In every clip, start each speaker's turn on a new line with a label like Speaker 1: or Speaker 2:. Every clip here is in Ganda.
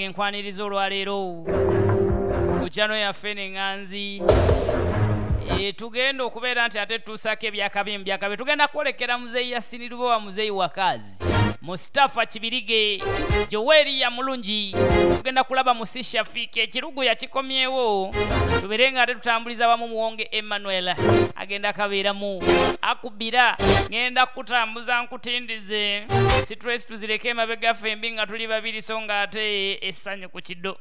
Speaker 1: Muganda wange, nkwaniriza olwaleero ku channel yaffe n'eŋŋanzi. Tugenda okubeera nti ate tutuusaako ebyakabi mu byakabi. Tugenda kwolekera Muzeeyi Yasini Lubowa, Muzeeyi Wakazi, Mustafa Kibirige, Joweria Mulungi. Tugenda kulaba Musi Shafiki, ekirugu yakikomyewo. Tubeere nga ate tutambuliza wamu Muwonge Emmanuel agenda kabeeramu akubira. Ngenda kutambuza nkutindize, stress tuzireke emabega ffembi nga tuli babiri, so nga ate essanyu ku kiddo.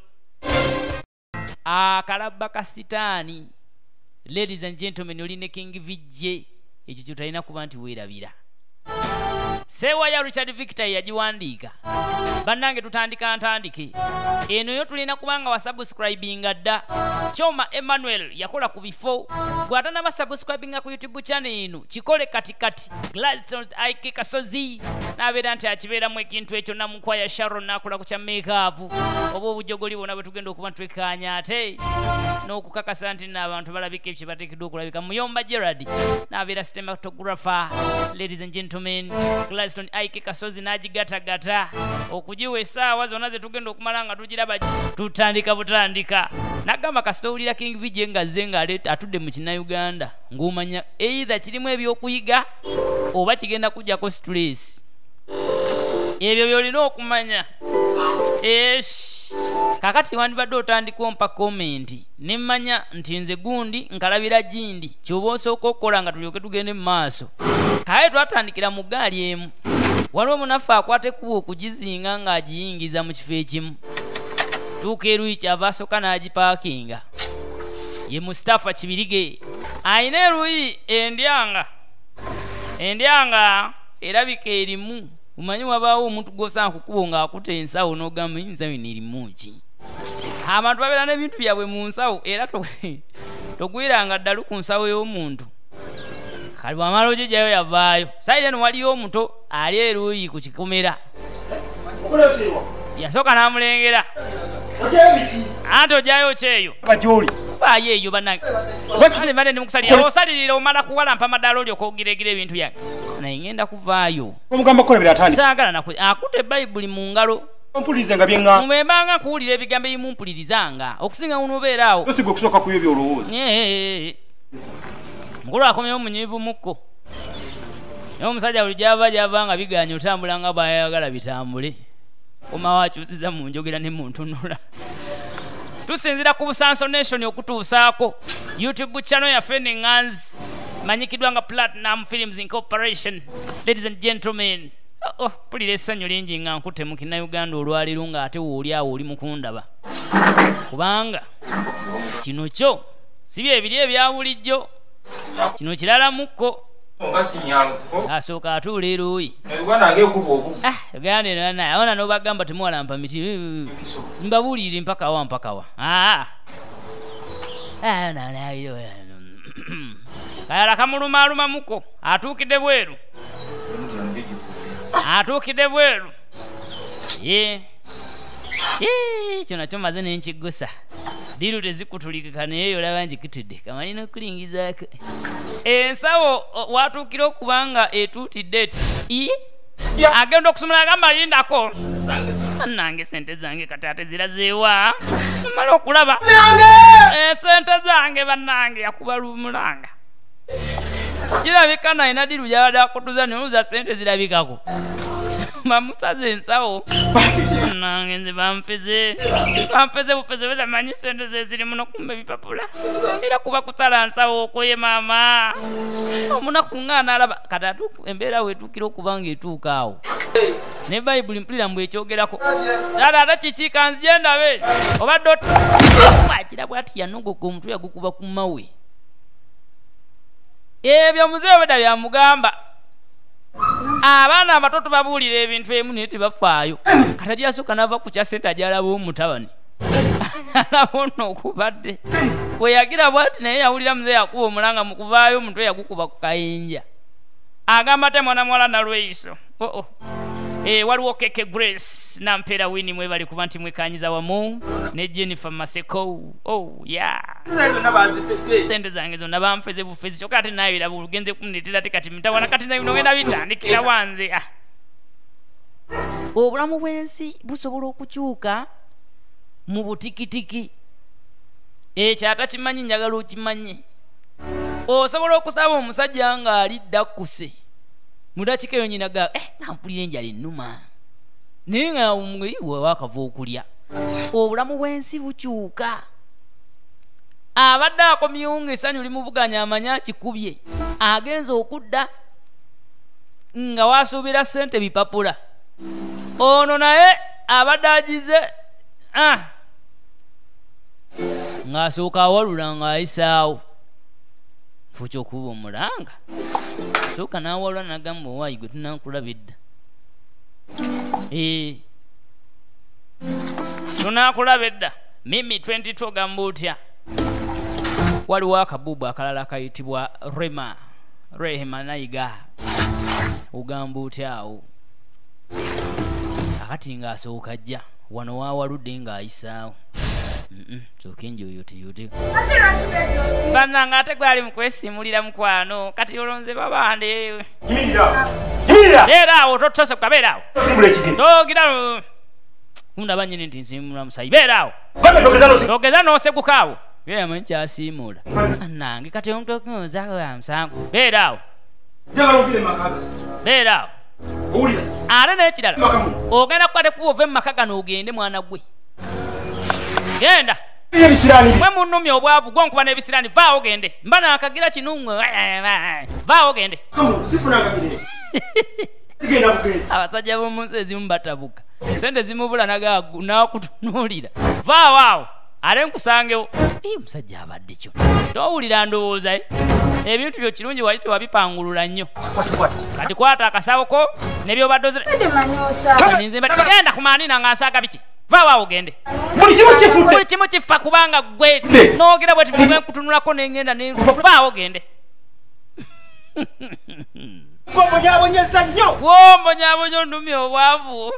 Speaker 1: Akalabba ka sitaani. Ladies and gentlemen, oli ne King VJ, ekyo kyotalina kuba nti weerabira. Sewa ya Richard Victor yagiwandiika. Bannange, tutandika ntandike eno yo, tulina kubanga wasubscribinga dda. Kyoma Emmanuel yakola ku bifo. Gwe subscribinga ku YouTube channel eno, kikole katikati. Gladstone Ike Kasozi n'abeera nti akibeeramu ekintu ekyo. Namukwaya Sharon n'akola ku kya makeup oba obujogoli bwonna bwe tugenda okuba ntwekkaanya, ate n'okukakasa nti nno abantu balabika ebyo kye bateekeddwa okulabika. Muyomba Gerard n'abeera cinematographer. Ladies and gentlemen, Gladstone Ike Kasozi n'agigatagata okugiwa essaawa zonna ze tugenda okumala nga tugiraba. Tutandika butandika. Nagamba kasita owulira King VJ nga azze ng'aleeta atudde mu Kinnayuganda, ng'omanya either kirimu ebyokuyiga oba kigenda kujjako stress. Ebyo by'olina okumanya. Esh, kakati wandibadde otandika ompa comment nemmanya nti nze gundi nkalabira gindi kyoba osooka okukola nga tulyoke tugende mu maaso. Kaye twatandikira mu ggaali emu, waliwo munaffe akwata ekkubo okugizinga ng'agiyingiza mu kifo ekimu. Tuuka eruyi, kyava asooka n'agipaakinga. Ye Mustafa Kibirige ayina eruyi endyanga, endyanga erabika erimu. Omanyi wabaawo omuntu gw'osanga ku kkubo ng'akuta ensawo n'ogamba, "Ensawo eno erimu ki?" Abantu babeera n'ebintu byabwe mu nsawo, era togwiranga ddalu ku nsawo y'omuntu. Kali bwamala ogijjayo yavaayo. Sayiri eno waliyo omuto ali eruuyi ku kikomera, yasooka n'amulengera anti ojjayo kyeyo faayo eyo. Bannange, mbadde ndi mukusalira. Osalirira omala kuwalampa madaala olyoka ogiregira ebintu byange, naye ngenda kuvaayo.
Speaker 2: Omugamba kukola biratandika.
Speaker 1: Saagala naku akutte Bayibuli mu ngalo.
Speaker 2: Ompulirize nga byeŋŋamba.
Speaker 1: Mubembanga nkuwulira ebigambo ebimumpuliririzanga okusinga unobeera awo.
Speaker 2: Tosigwe kusooka ku byo byolowooza.
Speaker 1: Mukulu akomyewo munyiivu mukko, naye omusajja buli gyava gyava nga biganye otambula nga bwayagala bitambule. Komawo akyusiza mu njogera ne mu ntunula. Tusinzira ku Busanso Nation okutuusaako YouTube channel yaffe neŋŋanzi manyikiddwa nga Platinum Films Incorporation. Ladies and gentlemen, oh, mpulira essanyu lingi nga nkutte mu Kinnayuganda olwaleero, ng'ate wooli awo oli mukundaba, kubanga kino kyo si bye biri ebya bulijjo, kino kirala mukko.
Speaker 3: Nga sinyangu.
Speaker 1: Asooka atuula eruuyi.
Speaker 3: Uganda ng'ekuba obu.
Speaker 1: Ah, Uganda eno naye abaana n'obagamba temuwalampa miti, mbabuulire mpaka wa mpaka wa. Ah. Ah, na, kayala kamulumaalumamuko atuukidde bweru, atuukidde bweru ye. Yee, kyo nakyo maze nenkiggusa. Diru tezikutulikika, naye olaba ngikutudde kamalina okulingizaako ensawo watuukira okuba nga etuutidde eti i agenda okusomera agamba, "Lindako bannange, sente zange kati ate zirazeewa?" Mala okulaba esente zange bannange, yakuba lumulanga. Kirabika nalina diru gyabadde akutuza noluza sente zirabikako bamusaze ensawo. Nange nze banfeze, banfeze bufeze, betamanyi sente ze ziri muno, kumba ebipapula. Era kuba kusala nsawo okwoye maama omunaku nga nalaba kati ate embeera wetuukira okuba nga etuuka awo ne Bayibuli mpulira mbw ekyogerako. Taata, ate kiki? Kanzije ndabe obadde akira bwati. Yanogoka omutwe yagukuba ku mawe. Ebyo muzeeyi obedda byamugamba, abaana abato tubabuulira ebintu emu naye tebafaayo. Kati ajasooka nava ku kya sente, ajalaba omutabani, alaba ono okubadde bwe yagira bwati, naye yawulira muzeeyi akuba omulanga. Mu kuvaayo omutwe yagukuba ku kayinja. Agamba te mwana muwala nalweyiso oo. Waliwo Keke Grace Nampeera Wini, mwebali kuba nti mwekanyiza wamu ne Jennifer Maseko. Oh yeah, sente zange zonna banfeze bufezi, kyokka ate naye biraba olugenze kundeetera te kati mitawana. Kati nze bino ngenda bitandikira wanze. Ah. Obulamu bw'ensi busobola okukyuka. Mu butikitiki. Ekyo atakimanyi njagala okimanye. Osobola okusaba omusajja nga alidda kkuse. Mu dakiika eyo nnyina ga nampulira enjala ennuma. Naye nga waakava okulya. Obulamu bw'ensi bukyuka. Abadde akomyewo ng'essanyu limubuganya amanye akikubye. Agenze okudda nga wasuubira ssente bipapula. Ono naye abadde agize ng'asooka awalula ng'ayisaawo. Fuki okuba omulanga. Sooka n'awalula n'agamba owaayi gwe tunankulaba edda. Tunaakulaba edda. Mimi 22 ogamba otya? Waliwo akabubu akalala akayitibwa Rema. Rehema Nayiga. Ogamba otya awo? Akati ng'asooka ajja. Wano waawaludde ng'ayisaawo. Sooka enjoyoteyote. Bannange ate gwali mu kwesimulira mukwano. Kati olonze babande.
Speaker 2: Yimirira.
Speaker 1: Beera awo totosoka beera awo.
Speaker 2: Osimbula ekigere.
Speaker 1: Togira kundaba nnyini nti nsiimula musayi. Beera awo. Togeza n'oseguka awo. Beera manyi kyasiimula. Bannange kati omuntu okunozaako musango. Beera awo. Beera awo. Ate n'ekirala ogenda kukwata ekkubo ove mu maka gano ogende mwana gwe. Genda. Mwe munnumya obwavu gwo nkuba n'ebisiraani vaawo ogende. Mba naakagira kino mmwe vaawo ogende. Abasajja b'omu nsi ezimu batabuka. Ssente zimubula n'akutunuulira. Vaawo awo ate nkusangewo. Omusajja abadde kyo. Towulira ndowooza ebintu byo kirungi wali tewabipangulula nnyo. Kati kwata akasawo ko ne by'obadde ozira. Genda ku maanina nga nsaaga biki. Vaawo awo ogende. Buli kimu kifa kubanga ggwe n'ogera bwe ti nkutunulako n'engenda ne vaawo ogende.
Speaker 2: Gw'ombonyaabonyeza nnyo.
Speaker 1: Gw'ombonyaabonya onnumya obwavu.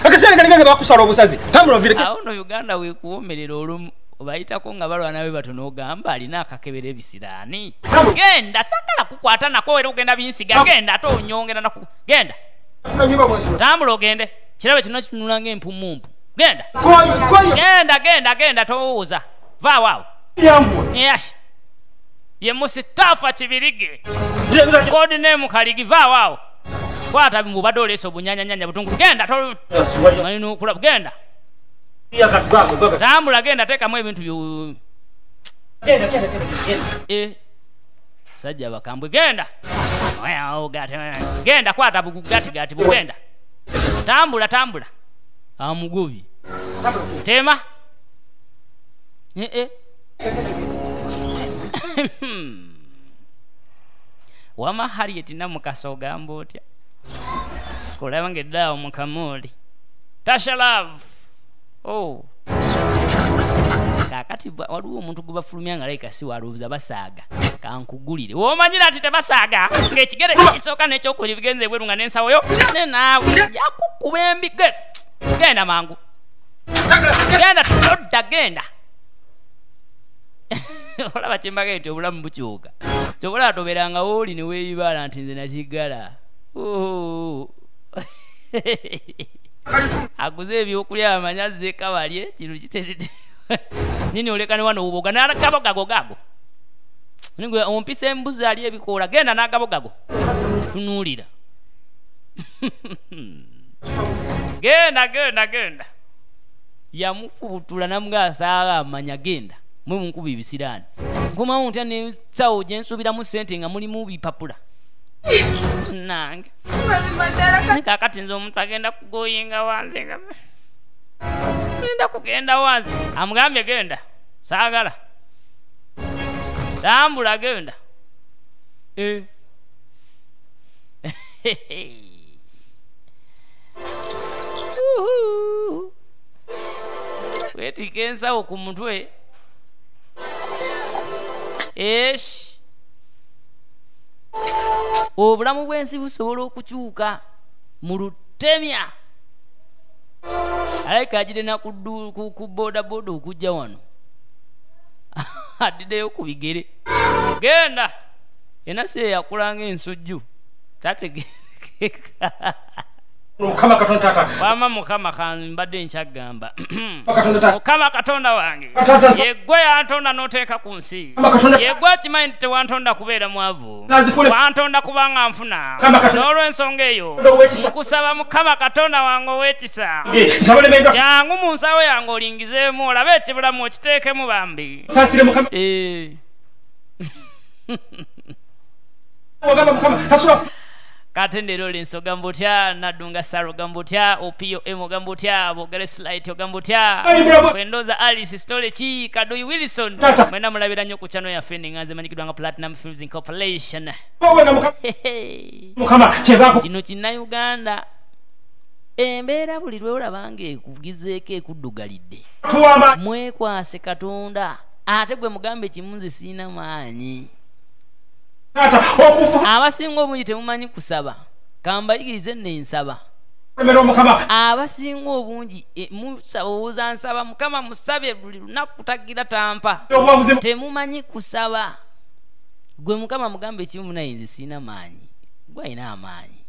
Speaker 2: Akaseera kali nga bakusala obusazi. Tambula oviireko.
Speaker 1: Awo nno Uganda weekuwoomerera olumu obayitako nga balwana be bato n'ogamba alina akakebera ebisiraani. Genda saagala kukwata nako era ogenda binsiga. Genda ate onyongera naku. Genda. Tambula ogende. Kirabe kino kitunula ng'empumumpu. Genda. Genda genda genda towooza. Vaawo awo. Ye Musitafa Kibirige. Code name Kaligi vaawo awo. Kwata mubadde oleese obunyanyanyanya butungulu. Genda manyi n'okulaba genda. Tambula genda teekamu ebintu byo. Sajja bakambwe genda. Genda kwata bugatigati bugenda. Tambula tambula. Amugobye. Tema. Wama Harriet Namukasa ogamba otya? Kulaba ng'eddaawo mu kamooli. Tasha Love. Oh. Kaakati waliwo omuntu gwe bafulumya nga alabika si walowooza basaaga. Kankugulire. W'omanyira nti tebasaaga ng'ekigere ekisooka n'ekyokubiri bigenze ebweru nga n'ensawo yo ne naawe yakukuba embi. Genda mangu. Genda todda genda. Olaba kye mbagambye nti obulamu bukyuka. Ky'obola tobeeranga wooli ne weeyibaala nti nze nakiggala. Aguze ebyokulya amanyi azzeeko abalye kino kiteredde. Nnyini oleka ne wano obuboga n'agabo gago gago. Nigwe ompisa embuzi ali ebikoola genda n'agabo gago. Tunuulira. Genda genda genda. Yamufubutula n'amugamba saagala amanya genda. Mwe munkuba ebisiraani. Nkomawo ntya n'ensawo gye nsuubiramu ssente nga mulimu bipapula. Nange. Kaakati nze omuntu agenda kugoyinga wanze nga genda kugenda wanze. Amugambye genda. Saagala. Tambula genda. Weetikka ensawo ku mutwe. Obulamu bw'ensi busobola okukyuka mu lutemya. Alabika agirina ku boodabooda okujja wano. Adiddeyo ku bigere. Genda. Yenna si ye yakula ng'ensujju. Tategeerekeka.
Speaker 2: Mukama Katonda taata.
Speaker 1: Wama Mukama kambadde nkyagamba.
Speaker 2: Katonda.
Speaker 1: Mukama Katonda wange. Yegwe yantonda n'oteeka ku nsi. Yegwe akimanyi nti tewantonda kubeera mwavu. Wantonda kubanga nfuna. N'olw'ensonga eyo nkusaba Mukama Katonda wange ow'ekisa. Jangu mu nsawo yange olingizeemu olabe ekibulamu okiteekemu bambi.
Speaker 2: Saasire Mukama. Wagamba Mukama tasula.
Speaker 1: Katende Lawrence ogamba otya, Nadunga Sara ogamba otya, Opio M ogamba otya, Bogere Slight ogamba otya, Kwendoza Alice Story Chi, Kadui Wilson. Mwena mulabira nnyo ku channel yaffe enganze emanyikiddwa nga Platinum Films Incorporation.
Speaker 2: Mukama kyebako
Speaker 1: kino Kinnayuganda. Embeera buli lw'olaba ng'ekugizeeko ekuddugalidde, mwekwase Katonda ate gwe mugambe kimu nze sirina maanyi. Abasinga obungi temumanyi kusaba, kambayigirize nne nsaba. Abasinga obungi musaba nsaba Mukama musabye buli lunaku tagira tampa, temumanyi kusaba. Gwe Mukama mugambe kimu naye nze sirina maanyi, gwe alina amaanyi.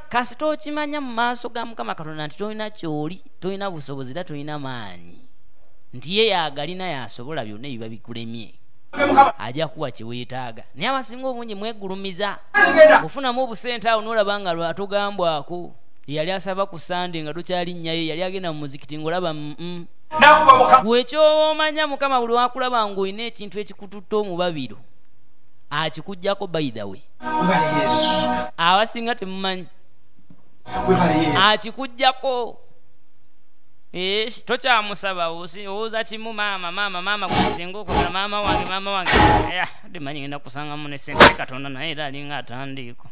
Speaker 1: Kasita okimanya mu maaso ga Mukama Katonda nti tolina ky'oli, tolina busobozi era tolina maanyi, nti ye yagalina yasobola byonna ebiba bikulemye, ajja kuwa kye weetaaga. Naye abasinga obungi mwegulumiza, ofunamu obusente awo n'olaba nga lwatogambwako. Yali asaba ku Sande nga tokyalinnya, yali agenda mu muzikiti ng'olaba gwe ky'omanya Mukama buli wakulaba ng'olina ekintu ekikututte omubabiro akikuggyako. By the way, abasinga temumanyi akikuggyako. Tokyamusaba, owooza kimu maama maama maama gwesinga okwagala maama wange maama wange. Ndimanyi ngenda kusangamu ne ssente Katonda naye era alinga atandiiko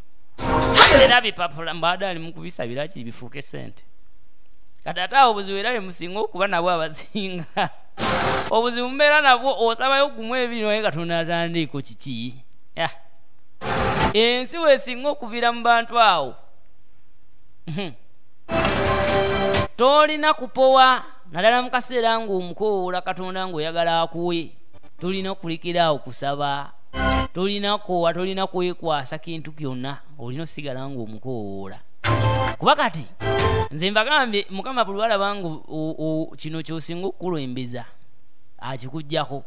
Speaker 1: era bipapula mbadde ali mu kubisabira ki bifuuke ssente. Kati ate awo obuzibu era bye musinga okuba nabwo abasinga obuzibu mubeera nabwo, osabayo gumu ebiri naye Katonda atandiiko kiki. Ensi weesinga okuviira mu bantu awo. Tolina kupowa naddala mu kaseera ng'omukowoola Katonda ng'oyagala akuwe. Tolina kulikira awo kusaba, tolina koowa, tolina kwekwasa kintu kyonna, olina osigala ng'omukowoola. Kuba kati nze mbagambye Mukama buli lw'alaba nga kino ky'osinga okukulembeza akikuggyako.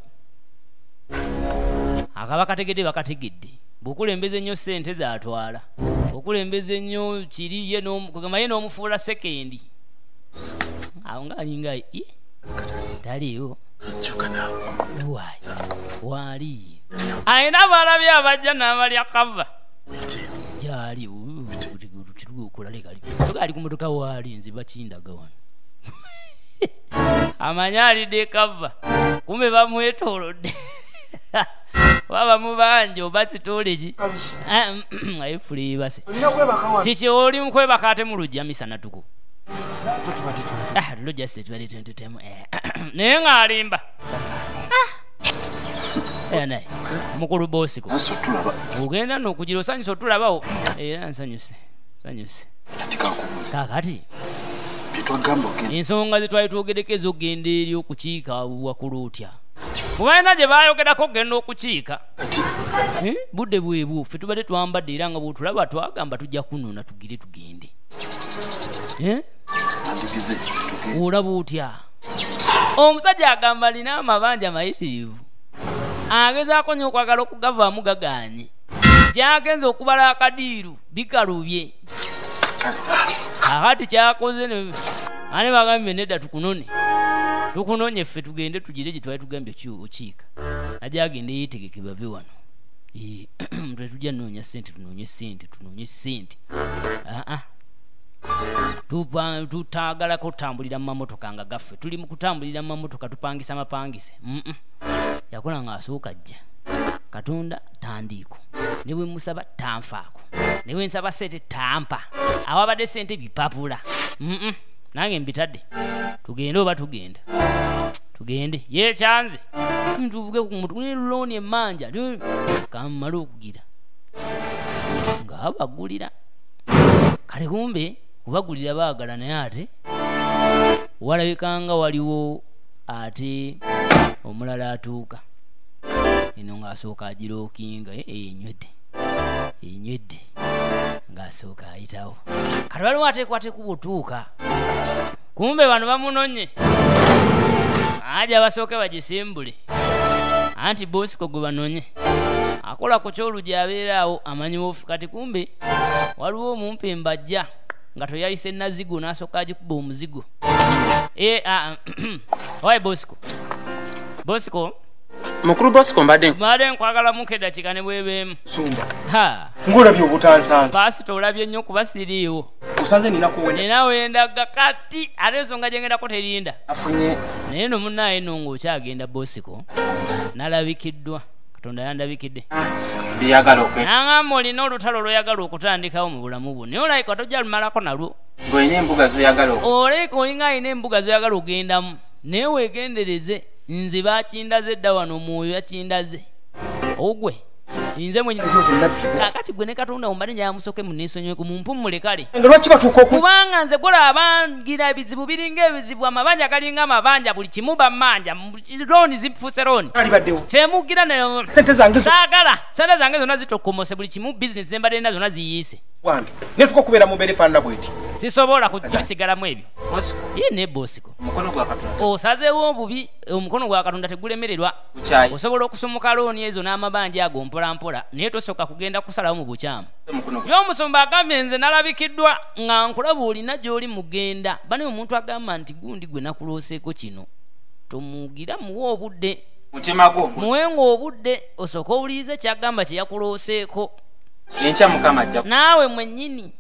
Speaker 1: Akaba kategedde bakategedde. Bw'okulembeza ennyo ssente zaatwala, okulembeza ennyo kiri ye kugamba ye n'omufuula sekendi. Awo ng'alinga taliiwo waali alina abalabye abajja n'abalya kava gyali ali ku motoka waali nze bakindaga wano amanyi alidde kava kumbe bamwetoolodde oba bamubanja oba sitoole ki ayefuliibase kiki oli mukwebaka ate mulujja misana tuku. Tulo just tubadde tentutemu naye ng'alimba. Naye mukulu boosiko ogenda n'okugira osanyuse otulabawo era nsanyuse nsanyuse. Kaakati ensonga ze twali twogereko ez'okugenda eri okukiika wakulu otya mubalina gye baayogerako okugenda okukiika budde bwebwo ffe tubadde twambadde era nga bw'otulaba twagamba tujja kunona tugire tugende. Olaba otya omusajja agamba alina amabanja mayitirivu, agezaako nnyo okwagala okugavaamu gagaanye, gyagenza okubala akadiiru bikalubye. Akati kyakoze ane bagambye nedda tukunone tukunonye ffe tugende tugire gye twali tugambye okiika. Ajja agende yeetegeke bave wano. Tetujja nnoonya ssente tunoonye ssente tunoonye ssente. Tutaagalako otambulira mu mamotoka nga gaffe, tuli mu kutambulira mu mamotoka tupangisa mapangise. Yakola ng'asooka ajja Katonda tandiiko, ne bwe musaba tanfaako, ne bwe nsaba ssente tampa, awabadde ssente bipapula. Nange mbitadde tugende oba tugenda tugende yekyanze tuvuge ku mutu looni emmanja kammale okugira ng'abagulira. Kale kumbe kubagulira baagala naye ate walabika nga waliwo ate omulala atuuka eno ng'asooka agirookinga enywedde enywedde. Ng'asooka ayitawo. Kati waliwo ateekwate kubutuuka. Kumbe bano bamunonye. Aja basooke bagisimbule. Anti Bosco gwe banonye. Akola ku ky'oluggi abeera awo amanyi wofu kati kumbe waliwo omumpi mbajja nga toyayise nazigo n'asooka agikuba omuzigo. Oye Bosco. Bosco.
Speaker 3: Mukulu Bosco mbadde.
Speaker 1: Mbadde nkwagala muke eddakiika ne bwebeemu.
Speaker 2: Sumba.
Speaker 1: Ha.
Speaker 2: Ng'olabye obutansanga.
Speaker 1: Paasita olabye nnyo kuba siriiwo.
Speaker 2: Osanze nina kuwenda.
Speaker 1: Nina wendaga kati ate ensonga gye ngendako terinda.
Speaker 3: Afunye.
Speaker 1: Naye nno munnaaye nno ng'okyagenda Bosco nalabikiddwa. Katonda yandabikidde.
Speaker 3: Byeyagala okwe.
Speaker 1: N'angamba olina olutalo lw'oyagala okutandikawo mu bulamu bwo. Naye olabika tojja lumalako nalwo.
Speaker 3: Ng'olina embuga z'oyagala ok.
Speaker 1: Olabika olinga alina embuga z'oyagala ogendamu. Naye weegendereze nze bakindaze dda wano omwoyo yakindaze. Ogwe. Nze mwenye kakati gwe ne Katonda ombadde njagala musooke munneesonyiweko mumpummule kale.
Speaker 2: Lwaki batuuka oku
Speaker 1: Kubanga nze gwolaba bangira ebizibu biringa ebizibu, amabanja galinga amabanja, buli kimu bammanja, looni zifuuse looni.
Speaker 2: Alibaddewo.
Speaker 1: Temugira ne
Speaker 2: Ssente zange
Speaker 1: saagala. Ssente zange zonna zitokomose buli kimu bizinesi ze mbadde nina zonna ziyiise.
Speaker 2: Wange. Ne tuka okubeera mu mbeera efaanana bw'eti.
Speaker 1: Sisobola kubisigalamu ebyo.
Speaker 3: Bosco.
Speaker 1: Ye ne Bosco.
Speaker 3: Omukono gwa Katonda.
Speaker 1: Osazeewo obubi, omukono gwa Katonda tegulemererwa.
Speaker 3: Bukyayi.
Speaker 1: Osobola okusomoka looni ezo n'amabanja ago mpola mpola, naye tosooka kugenda kusalawo mu bukyamu.
Speaker 3: Omukono gwa
Speaker 1: Ye omusumba agambye nze nalabikiddwa nga nkulaba olina gy'oli mugenda. Bane omuntu agamba nti gundi gwe nakulooseeko kino. Tomugira muwe obudde.
Speaker 3: Mutima gwo.
Speaker 1: Muwenga obudde osooke owulirize ky'agamba kye yakulooseeko.
Speaker 3: Enkya Mukama ajja.
Speaker 1: Naawe mwennyini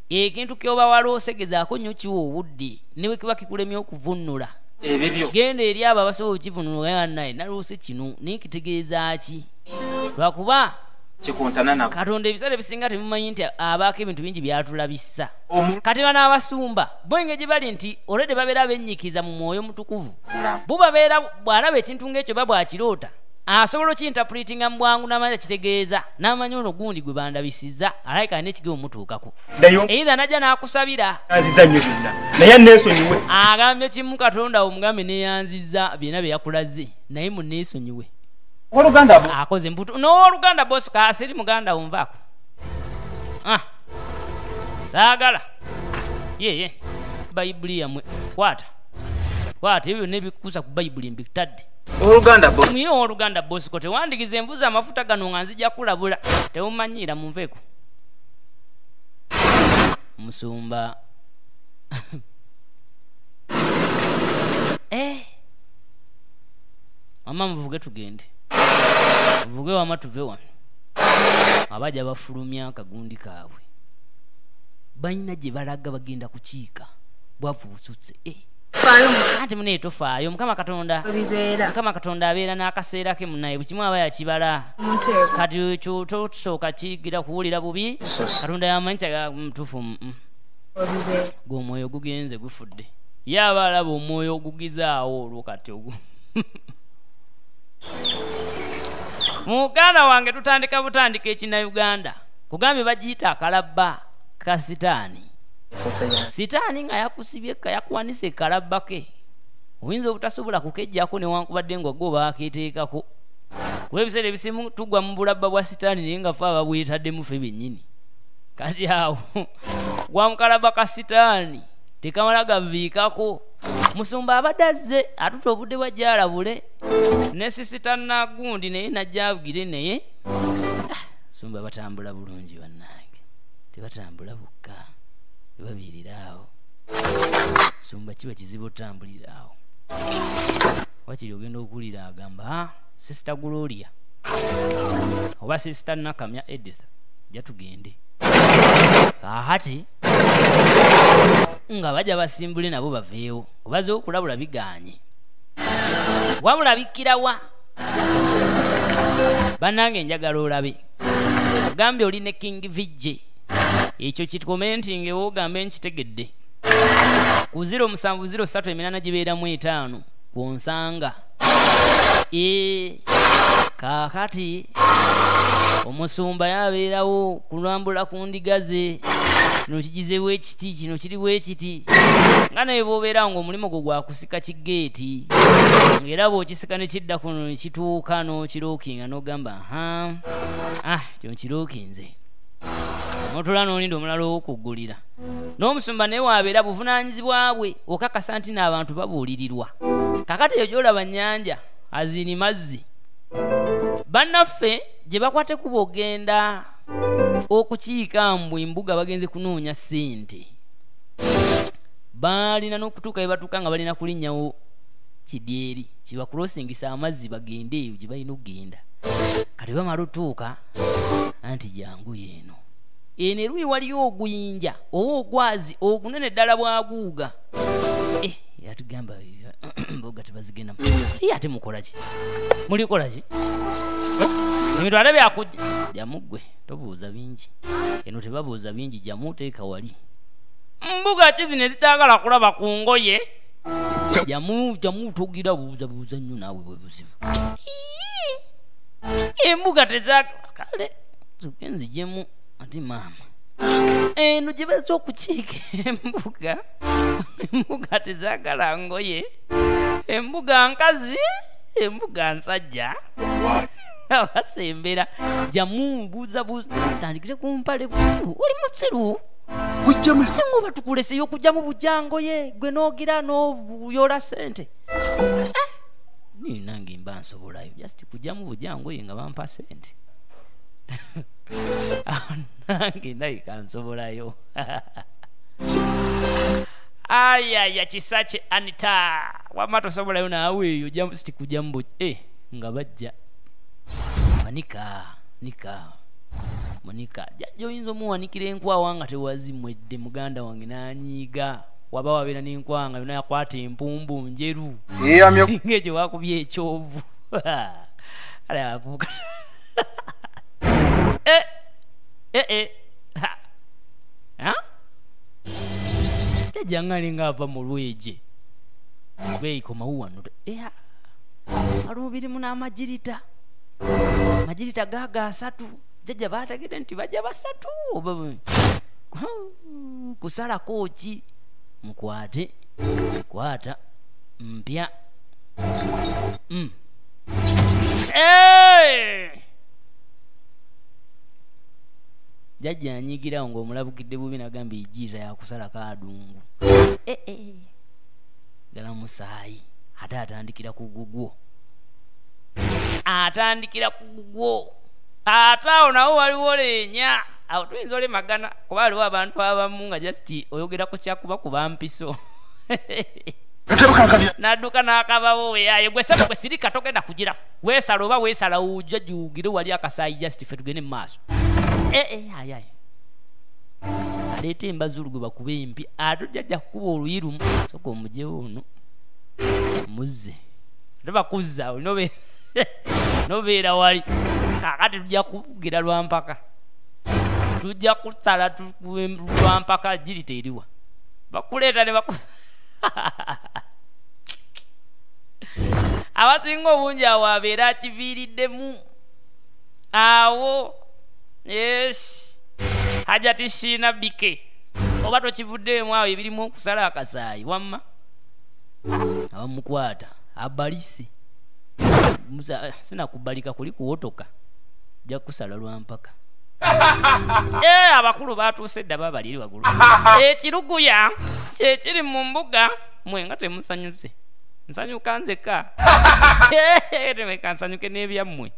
Speaker 1: ekintu ky'oba waloose gezaako nnyo kiwa obudde ne bwe kiba kikulemye okuvunnula.
Speaker 3: Ebibyo.
Speaker 1: Genda eri abo abasobola okkivunnula naye naloose kino naye kitegeeza ki? Lwakuba
Speaker 3: kikuntana nako.
Speaker 1: Katonda ebiseera ebisinga temumanyi nti abaako ebintu bingi by'atulabisa. Kati bano abasumba bo engeri gye bali nti already babeera bennyikiza mu mwoyo mutukuvu. Bo babeera bw'alaba ekintu ng'ekyo ba bw'akiroota asobola okinterpretinga mu bwangu n'amanya kitegeeza n'amanya ono gundi gwe bandabisizza alabika alina ekigere omutuukako. Either n'ajja n'akusabira.
Speaker 2: Yanziza nnyo byonna naye anneesonyiwe.
Speaker 1: Agambye kimu Katonda omugambe neeyanzizza byonna bye yakulaze naye munneesonyiwe.
Speaker 3: Owooluganda bo.
Speaker 1: Akoze mbuto. N'owooluganda Bosco asiri muganda wo nvaako. Saagala. Ye. Bayibuli yammwe. Kwata. Kwata ebyo byonna ebikukusa ku Bayibuli mbitadde.
Speaker 3: Owooluganda Bosco.
Speaker 1: Muye owooluganda Bosco tewandigiza envuzi amafuta gano nga nzija kulabula. Tewumanyiira munveeko. Musumba. Mama muvuge tugende. Muvuge wama tuve wano. Abajja bafulumya akagundi kaabwe. Balina gye balaga bagenda kukiika. Bwavu busutse. Anti munaye tofaayo Mukama Katonda. Mukama Katonda abeera n'akaseera ke munaye buli kimu aba yakibala. Kati ekyo totusooka kigira kuwulira bubi. Katonda yamanyi kya mutuufu. Gwe omwoyo gugenze gufudde. Ye aba alaba omwoyo ogugizaawo olwo kati ogwo. Muganda wange tutandika butandika ekinnayuganda. Kugambye bagiyita akalabba ka sitaani. Sitaani nga yakusibye yakuwanise ekalabba ke. Oyinza obutasobola kukeggyako newankubadde nga gwe baakeeteekako. Kuba ebiseera ebisinga tugwa mu bulabba bwa sitaani naye nga ffe ababwetaddemu ffe bennyini. Kati awo gwa mu kalabba ka sitaani tekamala gaviikako. Musumba abadde azze atutte obudde bw'ajja alabule ne sisita Nagundi naye n'ajja abugire naye. Musumba batambula bulungi bannange, tebatambula bokka, tebabeerera awo. Musumba kiba kizibu otambulira awo. Wakiri ogenda okuwulira agamba Sisita Gloria oba Sisita Nakamya Edith jja tugende. Kaakati nga bajja basimbule nabo baveewo kubaze okulabula bigaanye. Wabula bikkirawa. Bannange njagala olabe. Ogambye oli ne King VJ. Ekyo kikomentinge w'ogambe nkitegedde. Ku 0703 8 gibeeramu 5 kw'onsanga. Kaakati omusumba yabeerawo kulambula ku ndiga ze. Kino kigizeewo ekiti, kino kiriwo ekiti. Nga naye bw'obeera ng'omulimu gwo gwa kusika kigeeti, ng'era bw'okisika ne kidda kuno ne kituuka n'okirookinga n'ogamba kino kirookinze. N'otula n'olinda omulala ow'okuggulira. N'omusumba naye waabeera buvunaanyizibwa bwe okakasa nti n'abantu babuulirirwa. Kakati eyo gy'olaba nnyanja azini mazzi. Bannaffe gye bakwate kuba ogenda okukiika mbu embuga bagenze kunoonya ssente. Balina n'okutuuka we batuuka nga balina kulinnyawo kidyeri kibakurosingisa amazzi bagende eyo gye balina okugenda. Kati bamala otuuka anti jangu eno. Eno eruyi waliyo oguyinja oba ogwazi ogunene ddala bwaguuga. Yatugamba mboga tebazigenda. Ye ate mukola ki? Mulikola ki? Ebintu ate byakujja. Jamu ggwe tobuuza bingi. Eno tebabuuza bingi, jamu teeka wali. Mbuga ki zino ezitaagala kulaba ku ngoye? Jamu jamu togira buuza buuza nnyo naawe bwe buzibu. Embuga tezaagala kale nzuke nzijemu ati maama. Eno gye bazze okukiika embuga. Embuga tezaagala ngoye. Embuga nkazi, embuga nsajja. Abasembera jamu buuza buuza tandikire ku mpale oli musiru. Singa oba tukuleseyo okugyamu bujangoye gwe n'ogira n'oyola ssente. Nange mba nsobolayo just kugyamu bujangoye nga bampa ssente. Nange ndabika nsobolayo. Ayaya Kisakye Anita wamma tosobolayo naawe eyo just kugyamu nga bajja. Manika nika Monica jajja oyinza omuwanikira enkwawa nga tewazimwedde muganda wange n'anyiiga. Waba wabeera n'enkwawa nga yonna yakwata empumbu njeru ng'egyo wakubye ekyovu. Ale abavubuka jajja nga alinga ava mu lweje beikomawo wano waliwo birimu n'amagirita magirita gaaga asatu. Jajja baategedde nti bajja basatu oba kusalako ki mukwate kwata mpya. Jajja anyigirawo ng'omulabukidde bubi n'agamba ejiita yakusalako adungu. Gala musaayi ate atandikira ku gugwo. Atandikira ku gugwo. Ate awo nawo waliwo leenya. Awo tuyinza olemagana kuba waliwo abantu abamu nga just oyogera ku kyakuba kuba mpiso. N'adduka n'akabawo weyaye gwe saba gwe sirika togenda kugira. Weesala oba weesala ojja gyugire wali akasaayi just ffe tugende mu maaso. Ayaye. Aleeta embazulu gwe bakube empi ate jjajja kukuba oluyi lumu. Sooka omugyewo ono muzze. Ate bakuzza nobeera wali. Kakati tujja kugira lwampaka. Tujja kusala lwampaka giri teriwa. Bakuleeta ne baku abasinga obungi awo abeera akiviiriddemu. Awo yes. Hajati Shina Bike oba tokivuddeemu awo ebirimu okusala akasaayi wamma abamukwata abalise. Sinakubalika kuli kuwotoka jja kusala lwampaka. Abakulu batuuse dda babali eri waggulu. Ekiruguya kyekiri mu mbuga mwe nga temusanyuse. Nsanyuka nzekka. Temeka nsanyuke n'ebyammwe.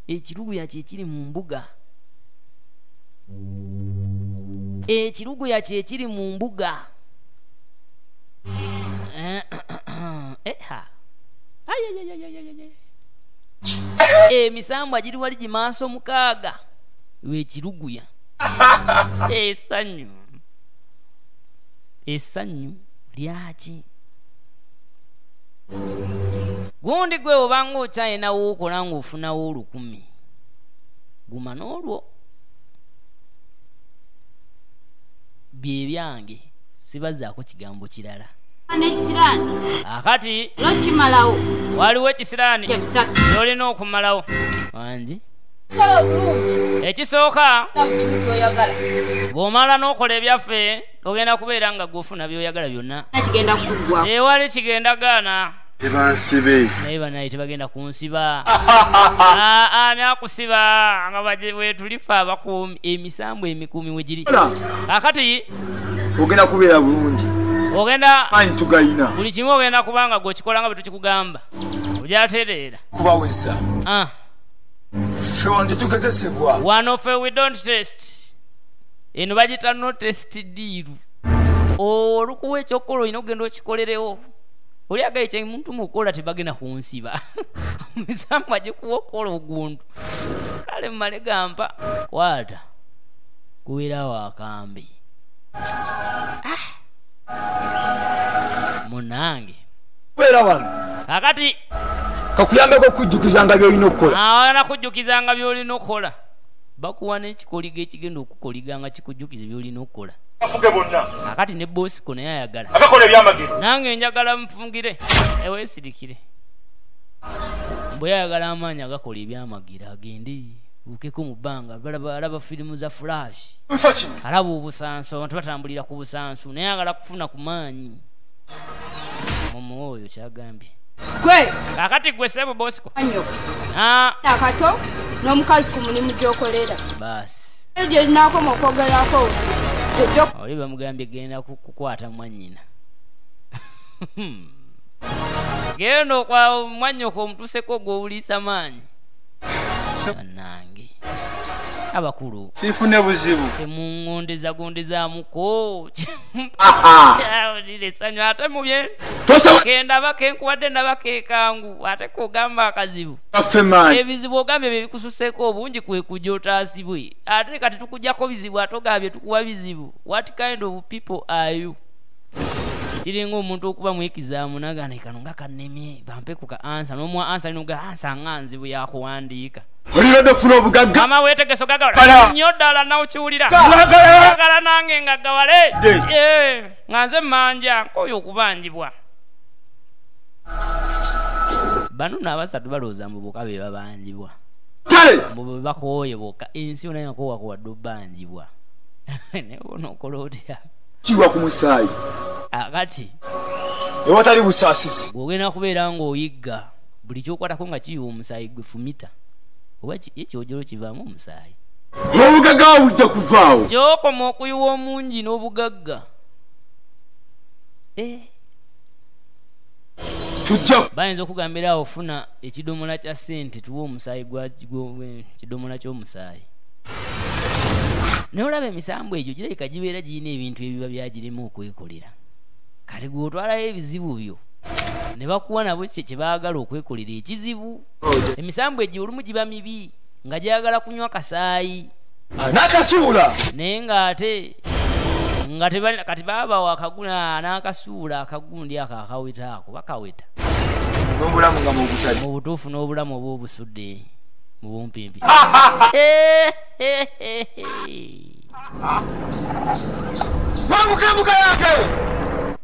Speaker 1: Ekiruguya kyekiri mu mbuga. Ekiruguya kyekiri mu mbuga. Emisambwa giri wali gimaaso mukaaga wekiruguya. Essanyu essanyu lyaki? Gundi gwe obanga okyalinawo okola ng'ofunawo 1000 guma n'olwo bye byange sibazaako kigambo kirala. Akati waliwo ekisiraani ky'olina okumalawo. Wangi ekisooka bw'omala n'okola ebyaffe ogenda kubeera nga gw'ofuna by'oyagala byonna. Tewali kigenda gaana.
Speaker 4: Tebansibe.
Speaker 1: Naye banaye tebagenda kunsiba. Nakusiba nga bwe tulifa abakuumi emisambu emikuumi we giri. Kakati
Speaker 4: ogenda kubeera bulungi.
Speaker 1: Ogenda
Speaker 4: manyi tugayina.
Speaker 1: Buli kimu ogenda kubanga gw'okikola nga bwe tukikugamba. Ojatereera.
Speaker 4: Kubaweza. Ffe wano tetugezesebwa.
Speaker 1: Wano ffe we don't test. Eno bagiyita no test deal. Olukuwa ekyokukola olina okugenda okikolerewo. Oli agaye kye muntu mukola tebagenda kunsiba. Misambu agikuwa okukola ogundu. Kale mmale gampa kwata. Kubeerawo akambe. Munange.
Speaker 4: Kubeera wano.
Speaker 1: Kakati
Speaker 4: kakuyambeko okujjukizanga by'olina okukola.
Speaker 1: Awana kujjukizanga by'olina okukola. Bakuwa n'ekikoligo ekigenda okukoliga nga kikujjukiza by'olina okukola.
Speaker 2: Afuge bonna.
Speaker 1: Kakati ne Bosco naye ayagala.
Speaker 2: Akakola ebyamagero.
Speaker 1: Nange njagala nfungire. Eweesirikire. Bwe ayagala amaanyi agakola ebyamagero agende bukeko mu bbanga alaba firimu za Flash. Alaba obusansu abantu batambulira ku busansu naye ayagala kufuna ku maanyi. Momo oyo kyagambye.
Speaker 5: Gwe.
Speaker 1: Kakati gwe ssebo Bosco.
Speaker 5: Akato n'omukazi ku mulimu gy'okolera.
Speaker 1: Baasi.
Speaker 5: Gye linaakoma okwogerako.
Speaker 1: Oli bamugambye genda kukwata mwannyina. Genda okwa mwannyoko omutuuseko gw'owuliisa maanyi. Bannange. Abakulu.
Speaker 4: Sifune buzibu.
Speaker 1: Temuŋŋondeza gondezaamuko. Awulira essanyu ate mu bye. Kendaba kenkuwadde ndaba kekangu ate kogamba akazibu. Ebizibu ogambye bye bikususeeko obungi kwe kujja otaasibwe. Ate kati tukuggyako bizibu ate ogambye tukuwa bizibu. What kind of people are you? Kiringa omuntu okuba mu ekizaamu n'agaana kano nga kannemye bampe ku ka ansa n'omuwa ansa n'oga ansa nga nzibu yakuwandiika.
Speaker 4: Olirode ofuna obugagga.
Speaker 1: Mama weetegese ogagawala. Nnyo ddala nawukiwulira. Njagala nange ngaggawale. Nga nze mmanja nkooye okubanjibwa. Bano nno abasatu balowooza mbu bokka be babanjibwa. Mbu bwe bakooye bokka ensi yonna yakoowakowadde obbanjibwa. Naye onookola otya?
Speaker 4: Kiwa ku musaayi.
Speaker 1: Akati
Speaker 4: ewatali busaasizi.
Speaker 1: Bw'ogenda kubeera ng'oyigga buli ky'okwatako nga kiyiwa omusaayi gwe fumita. Oba ekyojolo kivaamu omusaayi.
Speaker 4: Obugagga bujja kuvaawo.
Speaker 1: Ky'okoma okuyiwa omungi n'obugagga.
Speaker 4: Tujja.
Speaker 1: Bayinza okugambira awo ofuna ekidomola kya ssente tuwe omusaayi gwa kidomola ky'omusaayi. Naye olaba emisambu egyo girabika gibeera girina ebintu ebiba byagirimu okwekolera. Kale gwe otwalayo ebizibu byo ne bakuwa nabo kye baagala okwekolera ekizibu. Emisambu egyo olumu giba mibi nga gyagala kunywa kasaayi.
Speaker 4: N'akasuula.
Speaker 1: Naye ng'ate nga tebalina kati baabawa akaguna n'akasuula akagundi ako akaweta ako bakaweta.
Speaker 4: N'obulamu nga mu butali.
Speaker 1: Mu butuufu n'obulamu oba obusudde mu bumpimpi.
Speaker 4: Mwambuke yange.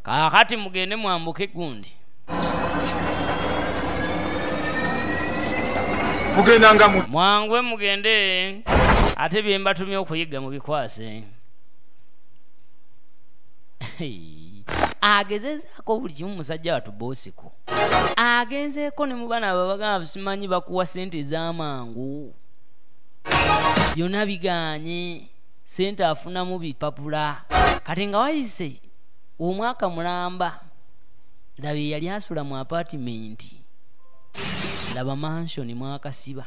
Speaker 1: Kaakati mugende mwambuke gundi.
Speaker 4: Mugenda nga mu
Speaker 1: mwangwe mugende ate bye mbatumye okuyiga mubikwase. Agezezaako buli kimu musajja watu Bosco. Agenzeeko ne mu baana ababagamba simanyi bakuwa ssente ez'amangu. Byonna bigaanye ssente afunamu bipapula. Kati nga wayise omwaka mulamba laba eyali asula mu apaatimenti laba mansioni mwakasiba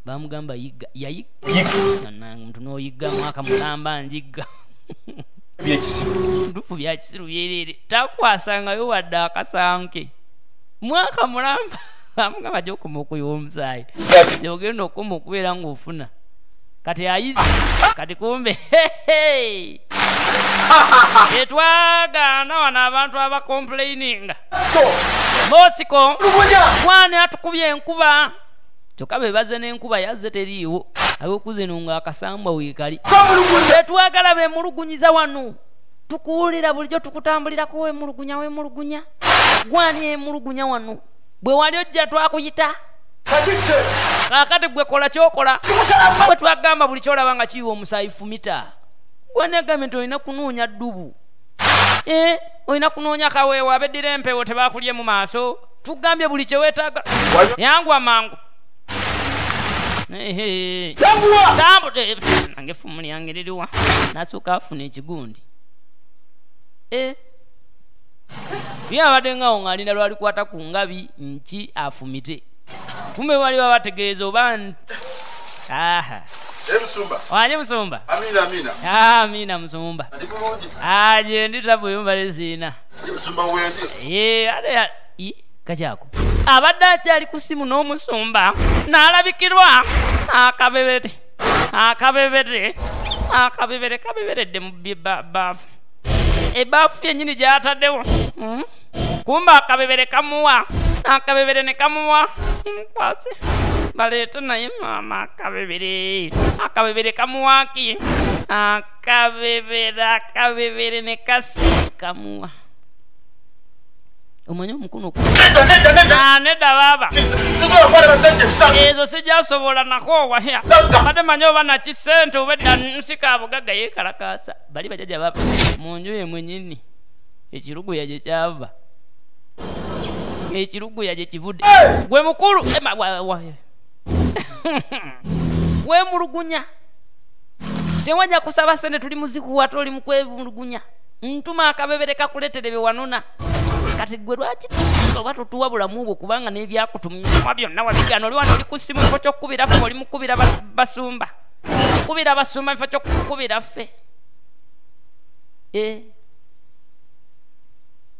Speaker 1: bamugamba yigga yayigga nange omuntu n'oyigga mwaka mulamba njigga. Ntufu bya kisiru byerere takwasangayo wadde akasanke mwaka mulamba bamugamba gy'okoma okuyiwa omusaayi gy'ogenda okukoma okubeera ng'ofuna kati ayize kati kumbe etwagaana wano abantu abakomplaininga. Bosco gwani atukubye enkuba kyokka be bazze n'enkuba yazze teriiwo ab'okuza eno ng'akasambwa weekali. Tetwagala beemulugunyiza wano tukuwulira bulijjo tukutambulirako weemulugunya weemulugunya gwani emulugunya wano bwe wali ojja twakuyita. Kaakati gwe kola ky'okola bwe twagamba buli ky'olaba nga kiyiwa omusaayi fumita. Gwani agambye nti olina kunoonya ddubu. Olina kunoonya kaweewo abeddira empewo tebakulye mu maaso. Tugambye buli kye weetaaga. Yanguwa mangu. Tambudde nange effumu lyange liriwa. Nasooka afuna ekigundi. Ye abadde ngaawo ng'alinda lwalikwata ku ngabi nki afumite. Kumbe bali babategeeza oba aha. Waje musumba.
Speaker 4: Amina amina.
Speaker 1: Amina musumba. Aje nditabu yumba sina.
Speaker 4: Musumba wendi.
Speaker 1: Ate kachako. Abadde akyali ku simu n'omusumba n'alabikirwa akabebere. Akabebere. Akabebere kabeberedde mu baafu. Ebaafu yennyini gy'ataddewo. Kumba akabebere kamuwa. Akabebere ne kamuwa. Nkwase. Baleeta naye maama akabebere. Akabebere kamuwaki. Akabebere akabebere ne kasi kamuwa. Omanyi omukono nedda baaba. Ezo sijjasobola nakoowa. Mbadde manyi oba nakisente oba edda nsika abugagga yeekalakaasa. Bali bajjajja baba mu nju ye mwennyini ekiruguya gye kyava. Ekiruguya gye kivudde. Gwe mukulu weemulugunya. Tewajja kusaba ssente tuli muzikuwa ate oli mu kwemulugunya. Ntuma akabebere kakuleetere bye wanona. Kati gwe lwaki oba totuwa bulamu bwo kubanga n'ebyakutumwa byonna wabigaana. Oli wano oli ku ssimu kifo ky'okukubira ffe oli mukubira basumba. Kubira basumba kifo ky'okukubira ffe.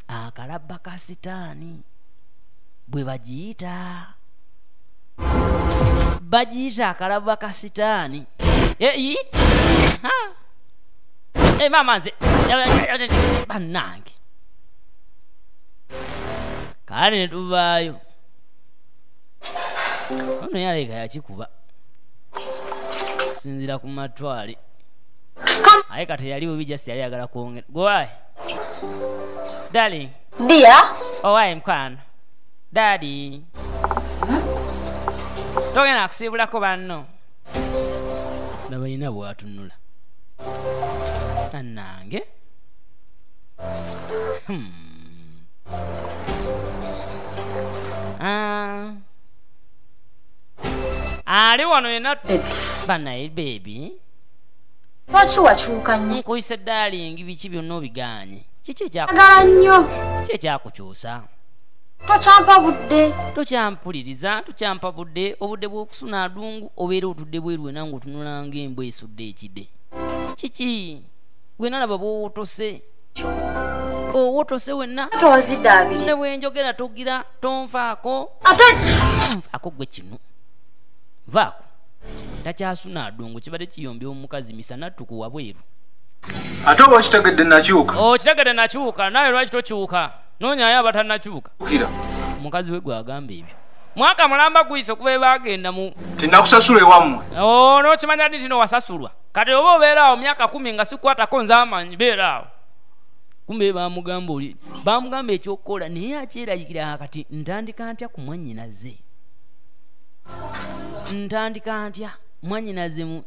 Speaker 1: Akalabba ka sitaani bwe bagiyita. Bagiyita akalabba ka sitaani. Maama nze bannange. Kale ne tuvaayo. Ono yaleka yakikuba. Kusinziira ku matwale. Aye kati yali bubi just yali ayagala kwongera. Gwe darling.
Speaker 6: Dear.
Speaker 1: Owaye mukwano. Daddy. Togenda kusiibulako banno. Nabalina bw'atunula. Annange. Ali wano yenna banaye baby.
Speaker 6: Lwaki wakyuka nnyo?
Speaker 1: Nkuyise darling biki byonna obigaanye. Kiki
Speaker 6: ekyagala nnyo?
Speaker 1: Kiki ekyakukyusa?
Speaker 6: Tokyampa budde.
Speaker 1: Tokyampuliriza, tokyampa budde. Obudde bw'okusuna adungu obeera otudde bweru wena ng'otunula ng'embwa esudde ekidde. Kiki? Gwe nalaba bw'owotose. Owotose wenna.
Speaker 6: Tonziddaabiriza.
Speaker 1: Ne bwe njogera togira tonfaako.
Speaker 6: Ate
Speaker 1: nfaako gwe kino. Nvaako. Takyasuna adungu kibadde kiyombya omukazi misana ttuku wabweru.
Speaker 4: Ate oba okitegedde nakyuka.
Speaker 1: Okitegedde nakyuka naawe lwaki tokyuka? Noonyayo abatannakyuka. Omukazi we gw'agamba ebyo. Mwaka mulamba guyise okuva baagenda mu.
Speaker 4: Tinnakusasula ewammwe.
Speaker 1: N'okimanya ddi nti wasasulwa. Kati oba obeera awo myaka 10 nga sikwatako nze amanyi beera awo. Kumbe baamugamba oli baamugamba ekyokukola naye akyeraliikirira kati ntandika ntya ku mwannyinaze. Ntandika ntya mwannyinaze mu.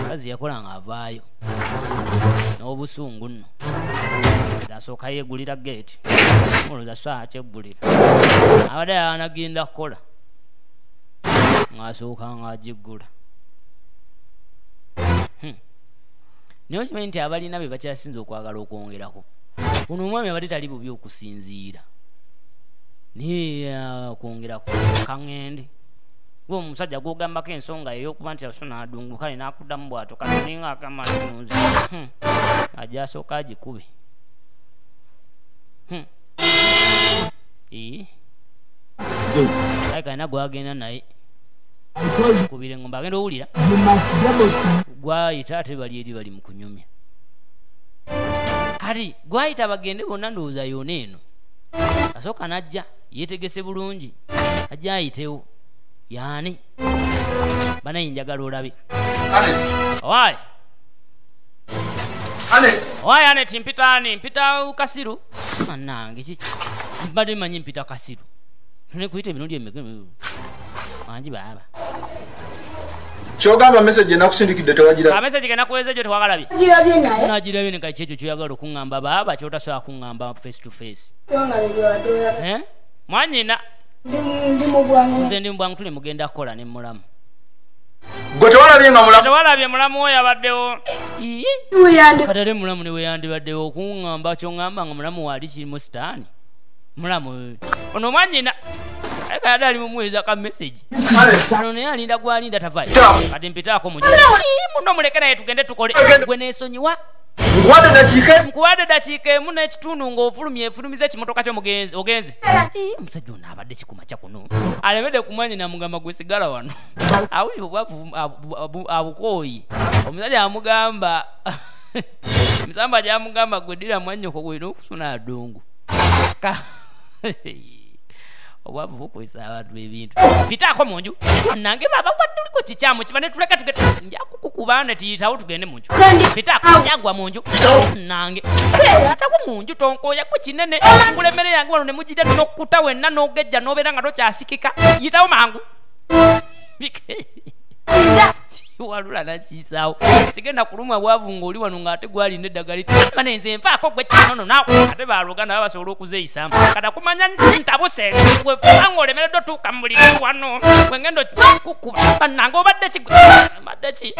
Speaker 1: Mukazi yakola ng'avaayo n'obusungu nno. Asooka yeegulira geeti. Olowooza ssaawa kyeggulira. Abadde anagenda kukola. Ng'asooka ng'agiggula. Naye okimanyi nti abalina be bakyasinze okwagala okwongerako. Ono omwami abadde tali bubi okusinziira. Naye okwongerako kaŋŋende. Gwe omusajja gw'ogambako ensonga ey'okuba nti asuna adungu kale n'akuddamu bw'atyo kati ninga agamba nti ajja asooka agikube. Aye kalina gw'agenda naye. Kubira engombe agenda owulira. Gwayita ate bali eri bali mu kunyumya. Kati gwayita bagende bonna ndowooza yonna eno. Asooka n'ajja yeetegese bulungi. Ajja ayitewo. Yaani banaye njagala olabe. Owaaye. Owaaye Anet mpita ani? Mpita Kasiru. Bannange kiki? Mbadde mmanyi mpita Kasiru. Nekuyita emirundi emeka? Wangi baaba.
Speaker 4: Kyogamba message nakusindikidde tewagira.
Speaker 1: Ka message ke nakuweze jo tewagalabye.
Speaker 5: Girabye naye.
Speaker 1: Nagirabye ne kaki ekyo kyoyagala okuŋŋamba baaba kyotasobola kuŋŋamba face to face. Eh? Mwanyina.
Speaker 5: Ndi mu bwangu.
Speaker 1: Nze ndi mu bwangu tuli mugenda kukola ne mulamu.
Speaker 4: Gwe tewalabye nga mulamu.
Speaker 1: Tewalabye mulamu oyo abaddewo.
Speaker 5: Weyandi.
Speaker 1: Kati ate mulamu ne weyandibaddewo okuŋŋamba ky'oŋŋamba nga mulamu waali kiri mu sitaani. Mulamu ono mwanyina. Kale ali mumuweza ka message. Ono naye alinda gwalinda tavayo. Kati mpitaako mu muno muleke naye tugende tukole. Gwe neesonyiwa. Nkuwadde dakiika emu n'ekitundu ng'ofulumye efulumiza ekimotoka kyo ogenze. Omusajja ono abadde kikumakya kuno. Alemedde kumwanyina amugamba gwe sigala wano. Awulira obwavu abukooyi. Omusajja amugamba emisamba gyamugamba gwe ddira mwannyoko gw'olina okusuna adungu. Obwavu bukozesa abantu ebintu. Pitaako mu nju. Nange baba wadde oliko kikyamu kiba ne tuleka tugende. Nja kukukuba ne tuyitawo tugende mu nju. Pitaako njagwa mu nju. Nange. Pitaako mu nju tonkooya gwe kinene. Ngula emmere yange wano ne mugirya n'okkuta wenna n'ogejja n'obeera nga tokyasikika. Yitawo mangu. Kiwalula nakiyisaawo. Sigenda kulumwa bwavu ng'oli wano ng'ate gwalina eddagala. Bane nze nfaako gwe kinono naawe. Ate baaluganda baba basobola okuzeeyisaamu. Kati akumanya ntabuse. Gwe kubanga olemereddwa otuuka mu buliri wano. Gwe ngenda okukuba. Bannange obadde ki? Obadde ki?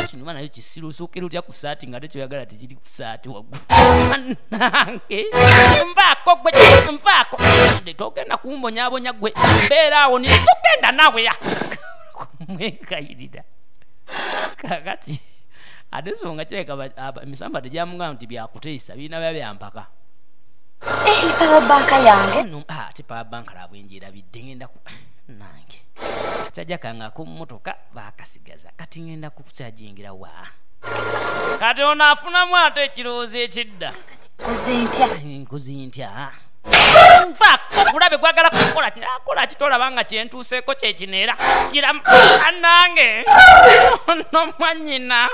Speaker 1: Kino ba nayo kisiru osuukira otya ku ssaati ng'ate kyoyagala tekiri ku ssaati waggulu. Bannange nvaako gwe nvaako. Togenda kumbonyaabonya gwe. Mbeera awo ni togenda naawe ya. Mwekayirira. Kakati ate songa kireka emisamba tegyamugamba nti byakuteesa birina bya byampaka.
Speaker 6: Power bank yange.
Speaker 1: Ate power bank labwe ngyerabidde ngenda ku nange. Kakyajja kange ak'ommotoka baakasigaza kati ngenda kukyajingira wa. Kati ono afunamu ate ekirowoozo ekidda.
Speaker 6: Nkoze ntya?
Speaker 1: Nkoze ntya? Nfaako bulabe gwagala kukola akola kitolaba nga kyentuuseeko kyekineera gira annange ono mwannyina.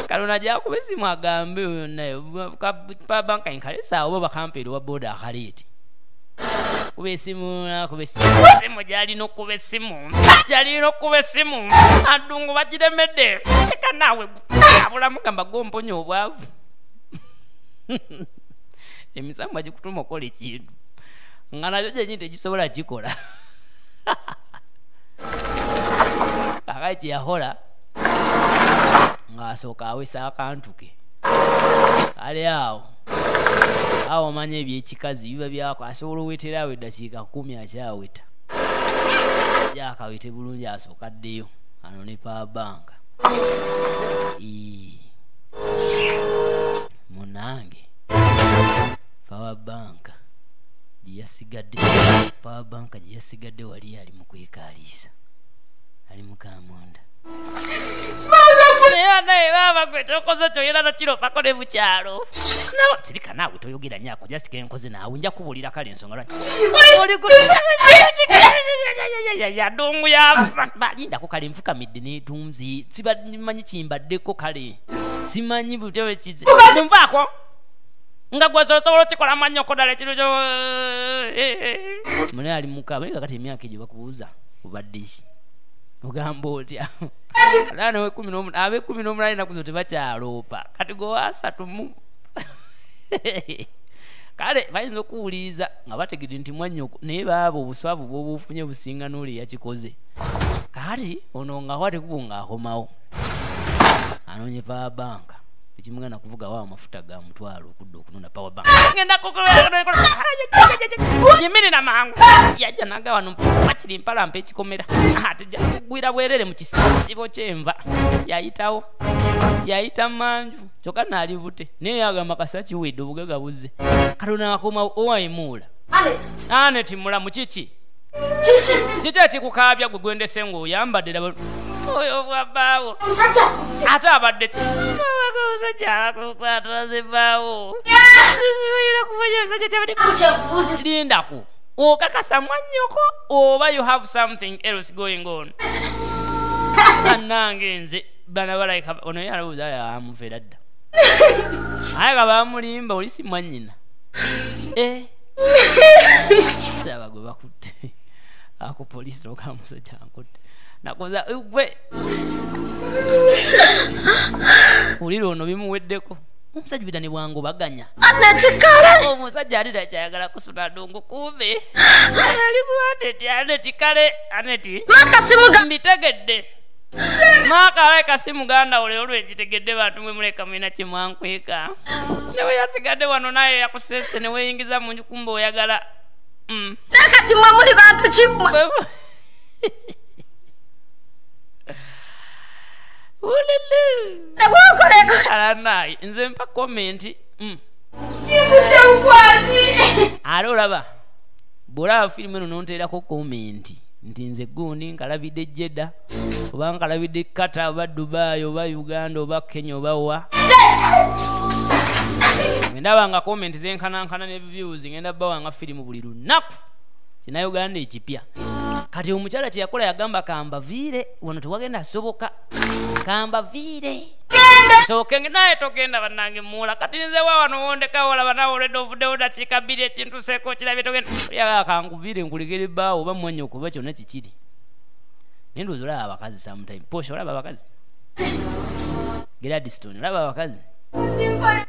Speaker 1: Kalona gyakuba essimu agambe oyo naye banka nkalesaawo oba bakampeera owa booda akaleete. Kuba essimu nakuba essimu gy'alina okuba essimu gy'alina okuba essimu addungu bagiremedde teka naawe abulamu gamba gomponya obwavu. Emisambwa gikutuma okola ekintu nga nakyo kyennyini tegisobola kikola. Kaakati kye yakola ng'asooka awesa akantu ke kale awo awo omanya ebyekikazi biba byako asobola owetera awo eddakiika 10 akyaweta gyakawete bulungi asooka addeyo anone power bank. Munange power bank gyeyasigadde power bank gyeyasigadde wali ali mu kwekaaliisa ali mu kamunda. Naye baaba gwe kyokoze kyoyera nokiropako ne mu kyalo. Sirika naawe toyogera nnyo just kenkoze naawe nja kubuulira kale ensonga lwaki. Yadungu ya balindako kale nfukamidde neetunze simanyi kimbaddeko kale simanyi butya bwe kize. Nvaako nga gwe osobola okikola mwannyoko ddala ekintu kyo. Mune ali mukaaba naye kati emyaka egyo bakubuuza obadde ki? Ogamba otya? Abaana ab'ekumi n'omunaana ennaku zino tebakyaloopa kati gwe wa 30. Kale bayinza okuwuliriza nga bategedde nti mwannyoko naye baaba obuswavu bw'oba ofunye businga n'oli eyakikoze. Kati ono ng'akwata ekkubo ng'akomawo anoonye power bank tekimugana kuvuga waawo amafuta ga mutwalo okudda okunona power bank. Ngenda yimirira mangu yajja naga wano wakiri mpalampa ekikomera ate kugwira bwerere mu kisibo ky'enva yayitawo yayita manju kyokka naali bute naye yagamba kasa kiwedde obugagga buzze. Katonda akomawo owayimuula Anet mulamu kiki kiki ekikukaabya gwe gwendese ng'oyambadde laba oyo bwabbaawo ate abadde ki omusajja akukwata zibbaawo lindaku okakasa mwannyoko oba you have something else going on. Bannange nze bana balabika ono ye alowooza amufera dda aye nga bamulimba oli si mwannyina. Aba gwe bakutte Ako polisi n'ogamba musajja ankutte. Nakoza gwe. Uliro ono bimuweddeko. Omusajja bida ne bwangu baganya.
Speaker 6: Aneti kale.
Speaker 1: Omusajja ali takyayagala kusula ddungu kumbe. Ali ku Aneti, Aneti kale, Aneti.
Speaker 6: Maka si muganda.
Speaker 1: Mbitegedde. Maka alabika si muganda wo leero lwenkitegedde bantu mwe muleka mulina kye mwankweka. Ne we yasigadde wano naye yakuseese ne weeyingiza mu nju kumbe oyagala.
Speaker 6: Nakati mwe muli bantu ki mmwe?
Speaker 1: Alanayi nze mpa comment.
Speaker 5: Kitudde bukwasi.
Speaker 1: Ate olaba bw'olaba firimu eno n'onteerako comment nti nze gundi nkalabidde Jeddah oba nkalabidde Qatar oba Dubai oba Uganda oba Kenya oba wa. Ndaba nga comment zenkanankana ne views ngenda bawanga firimu buli lunaku. Kina Uganda ekipya. Kati omukyala kye yakola yagamba kambaviire wano tewagenda soboka. Kambaviire. So kenge naye togenda bannange muula kati nze wa wano wondeka olaba naawe olwedde ovuddewo dakiika bbiri ekintu seeko kirabye togenda. Oli kankuviire nkulekere ebbaawo oba mwannyoko oba kyonna kikiri. Naye ndowooza olaba abakazi sometime. Posha olaba abakazi. Gladstone olaba abakazi.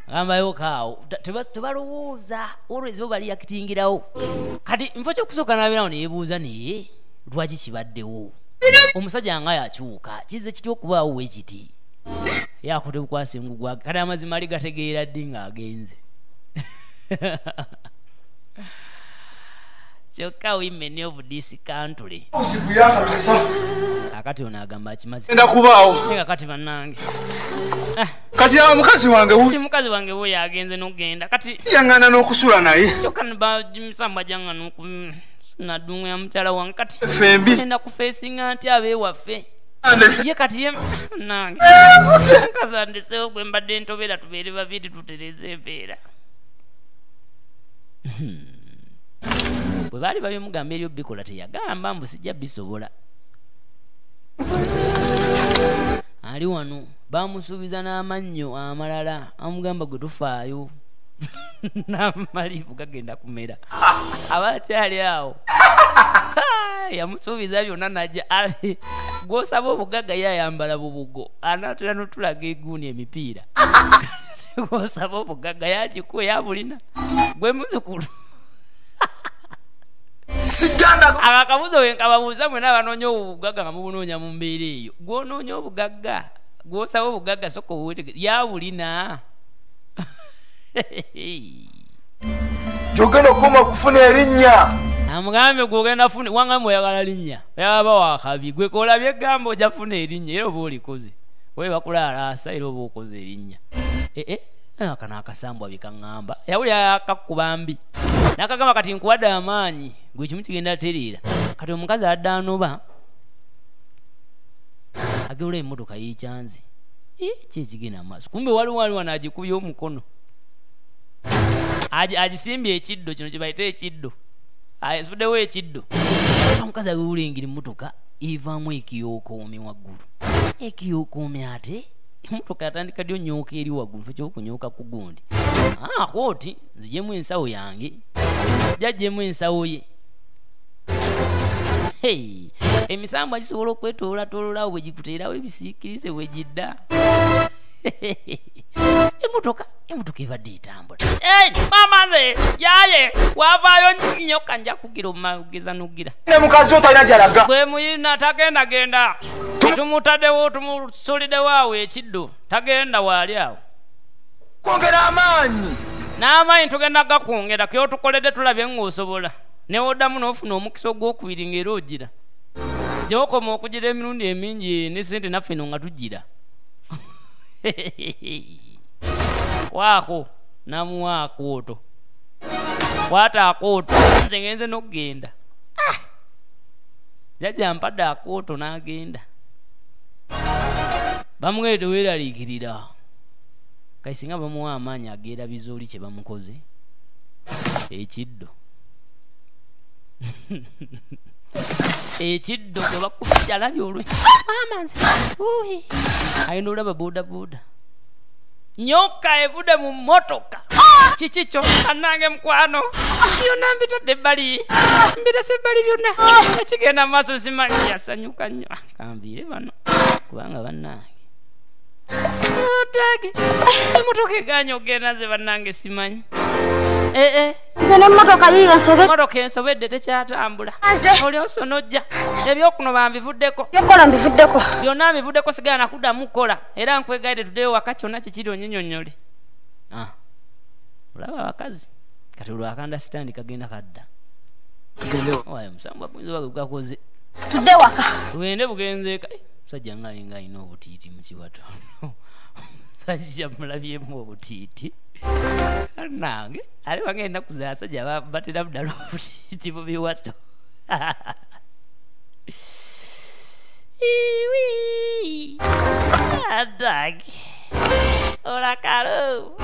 Speaker 1: Gambayo kaawo tebalowooza always bo bali yakitingirawo. Kati nfa ky'okusooka n'abeerawo ne yeebuuza naye lwaki kibaddewo. Omusajja nga yakyuka kizze kitya okubaawo we kiti. Yakutte bukwasi engugwa kati amazima ali gategeera ddi ng'agenze. Kyokka women of this country. Akati ono agamba akimaze.
Speaker 4: Ngenda kubaawo.
Speaker 1: Naye kati bannange.
Speaker 4: Kati awo mukazi wange
Speaker 1: wuyo. Mukazi wange wuyo agenze n'okugenda. Kati
Speaker 4: yaŋŋaana n'okusula naye.
Speaker 1: Kyokka misambwa gyaŋŋaana okusuna ddungu ya mukyala wange kati.
Speaker 4: Ffembi.
Speaker 1: Ngenda kufeesinga nti abeewaffe. Ye kati ye nange. Mukazi andeseewo gwe mbadde ntobera tubeere babiri tutereeze embeera. Bwe baali babimugamba eri obikola teyagamba mbu sijja bisobola. Ali wano bamusuubiza n'amannyo amalala amugamba gwe tufaayo n'amalivu gagenda kumera. Aba akyali awo yamusuubiza byonna n'ajja ali gw'osaba obugagga ye ayambala bubugo anaatera n'otulaga egguuni emipiira. Gw'osaba obugagga yagikuwa yabulina gwe muzzukulu. Akakabuzo we nkababuuza mwena abanoonya obugagga nga mubunoonya mu mbeera eyo. Gw'onoonya obugagga, gw'osaba obugagga sooka obuwetegeze yabulina.
Speaker 4: Gy'ogenda okukoma okufuna erinnya.
Speaker 1: Amugambye gw'ogenda funa wangambye oyagala linnya. Oyagala ba wakabi gwe k'olabye egamba ojja kufuna erinnya era oba olikoze. Oba bakulaalaasa era oba okoze erinnya. Kano akasambwa bye kaŋŋamba. Yawulira akakuba mbi. N'akagamba kati nkuwadde amaanyi gwe kimu kigenda tereera. Kati omukazi adda anoba agewula emmotoka yeekyanze. Ki ekigenda mu maaso? Kumbe waliwo wano agikubye omukono. Agisimbye ekiddo kino kye bayita ekiddo. Asuddewo ekiddo. Omukazi agewula engeri emmotoka evaamu ekiyookoome waggulu. Ekiyookoome ate emmotoka yatandika ddi onyooka eri waggulu ffe ky'okunyooka ku gundi. Kooti nzigyemu ensawo yange. Jajjemu ensawo ye. Emisambwa gisobola okwetoolatoololawo bwe gikuteerawo ebisiikirize bwe gidda. Emmotoka ebadde etambula. Maama nze yaaye wavaayo nnyoka nja kugira omugeza n'ogira.
Speaker 4: Ne mukazi wo talina gy'alaga.
Speaker 1: Gwe muyina tagendagenda. Tumutaddewo tumusuliddewo awo ekiddo tagenda waali awo.
Speaker 4: Kwongera amaanyi.
Speaker 1: N'amaanyi tugenda gakwongera ky'otukoledde tulabye ng'osobola. Ne woddamu n'ofuna omukisa ogwokubiri ng'era ogira. Gy'okoma okugira emirundi emingi ne ssente naffe eno nga tugira. Waako namuwa akooto. Kwata akooto nze ngenze n'okugenda. Jjajja mpadde akooto n'agenda. Bamugambye teweeraliikirira. Kati singa bamuwa amaanyi ageerabiza oli kye bamukoze ekiddo. Ekiddo gwe bakubye alabye olwe. Maama nze ayina olaba boodabooda. Nyoka evudde mu mmotoka. Kiki kyo annange mukwano. Byonna mbitadde ebbali, mbitase ebbali byonna. Ekigenda mu maaso simanyi. Yasanyuka nnyo. Kanviire bano kubanga bannange Dage emmotoka egaanye okugenda, nze bannange simanyi.
Speaker 6: Nze n'emmotoka yiyo nsobe.
Speaker 1: Emmotoka ensobedde, tekyatambula.
Speaker 6: Nze.
Speaker 1: Oli osonojja ebyokunoba mbivuddeko.
Speaker 6: Byokukola mbivuddeko.
Speaker 1: Byonna mbivuddeko, sigala nakuddamu kukola. Era nkwegayidde tuddeyo waka, kyonna kikiri onyinyonnyole. Ah, olaba abakazi kati olwo akandasitandi kagenda kadda wayo omusambu guyinza oba gwe gakoze.
Speaker 6: Tudde waka.
Speaker 1: Tugende bugenzeeka. Musajja nga alinga alina obutiiti mu kiwato. Omusajja mulabyemu obutiiti nange ate bange ennaku zasajja batera ddala obutiiti mu biwato. Iwi. Adagi olakalo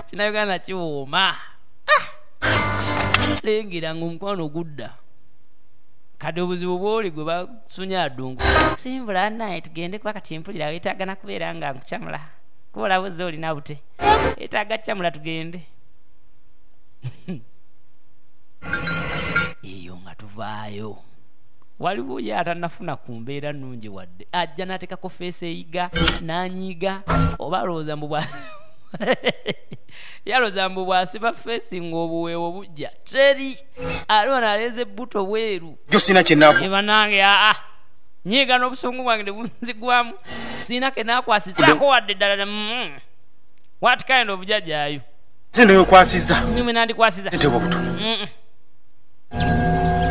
Speaker 1: kinauganda kiwooma. Lengera nga omukwano gudda kati obuzibu bwoli gwe basunya addungu simbula naye tugende kuba kati mpulira wetaaga nakubeera nga nkukyamula kuba olabuze olina bute etaaga kyamula tugende eyo nga tuvaayo. Waliwo ye atannafuna ku mbeera nnungi wadde ajja n'ateekako feesi eyiga n'anyiiga oba alowooza mbu bwa yalowooza mbu bw'asiba feesi ng'obuweewo bujja teri aliwo naleeza ebbuto bweru.
Speaker 4: Jo sina kyenaku.
Speaker 1: Banange aa nyiiga n'obusungu bwange ne bunzigwamu, sirina ke naakwasizaako wadde ddala. What kind of jjajjaayo?
Speaker 4: Nze newekwasizza.
Speaker 1: Nimwe nandikwasiza.
Speaker 4: Ntebe obutono.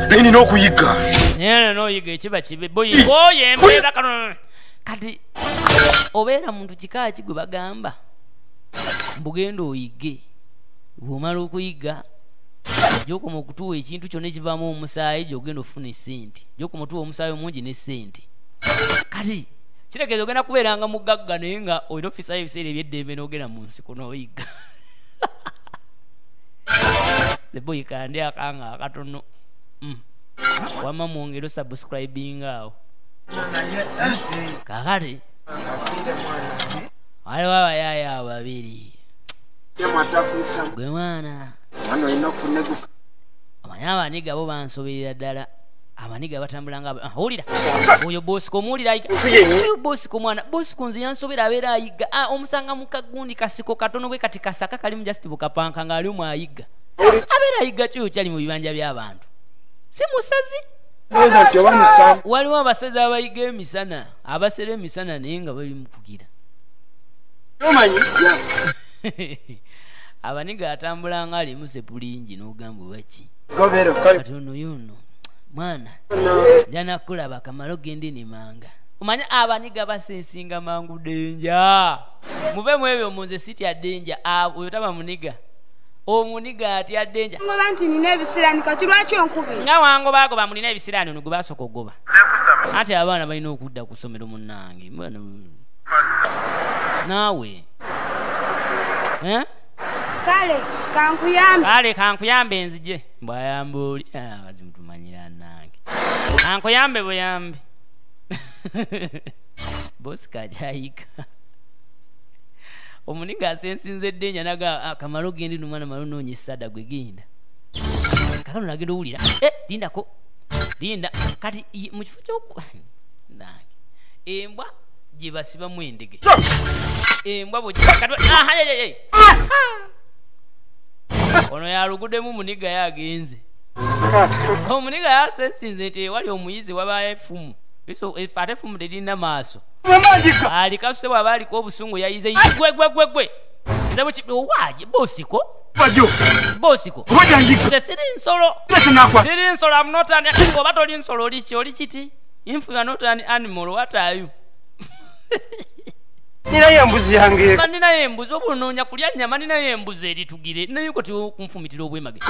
Speaker 4: Naye nina okuyiga.
Speaker 1: Naye n'oyiga ekiba kibe boyi embeera kano kati obeera muntu kika ki gwe bagamba mbugenda oyige, bw'omala okuyiga gy'okoma okutuwa ekintu kyonna ekivaamu omusaayi gy'ogenda ofuna essente, gy'okoma otuwa omusaayi omungi n'essente. Kati kitegeeza ogenda kubeeranga mugagga naye nga olina ofisayo ebiseera eby'eddembe n'ogenda mu nsiko n'oyiga. Ze boyi kandi akanga akatono. Wamma mwongere osubscribinga awo. Kaakati waliwo abayaaya abo babiri. Gwe mwana omanyi abaniga bo bansoberera ddala. Abaniga batambula nga wulira oyo Bosco omuwulira ayiga. Oyo Bosco mwana Bosco nze yansobera abeera ayiga. Omusanga mu kagundi kasiko katono bwe kati kasaka kalimu just bukapanka ng'ali omu ayiga. Abeera ayiga kyoyo kyali mu bibanja by'abantu. Si musazi. Waliwo abasazi abayiga emisana, abasera emisana naye nga bali mu kugira. Abaniga atambula nga alimu sepulingi n'ogamba oba ki. Kati ono yono mwana njana kulaba kamalo gende ne manga. Omanya abaniga basensinga mangu denja. Muve mu ebyo munze sitya denja. Oyo taba muniga. Omuniga atya denja.
Speaker 5: Ngoba nti nina ebisiraani kati lwaki onkubira?
Speaker 1: Nga wango baagoba mulina ebisiraani ono gwe basooka okugoba. Ate abaana balina okudda ku ssomero munnange. Naawe.
Speaker 5: Kale kankuyambe.
Speaker 1: Kale kankuyambe nzije. Bw'ayamba oli abazimu tumanyira nange. Kankuyambe buyambe. Bosi kajayika. Omuniga asensinze eddenja naga kamalo gende n'omwana malo noonye essada gwe genda. Kakano nagenda owulira. Lindako. Linda kati mu kifo ky'oku nange. Embwa gye basibamu endege. Embwa bwe kati aha ye. Ono yaluguddemu muniga yagenze. Omuniga yasensinze nti wali omuyizi wabaayo effumu. Ate effumu teririna maaso. Alikasuse bw'aba aliko obusungu yayize gwe gwe gwe gwe. Nze buki owaaye Bosco. Bosco. Nze siri nsolo. Siri nsolo, I'm not an oba toli nsolo oli ki oli kiti? If you are not an animal, what are you?
Speaker 4: Ninayo embuzi yange.
Speaker 1: Ninayo embuzi oba onoonya kulya nnyama, ninayo embuzi eritugire. Naye ko tikunfumitira obwemage.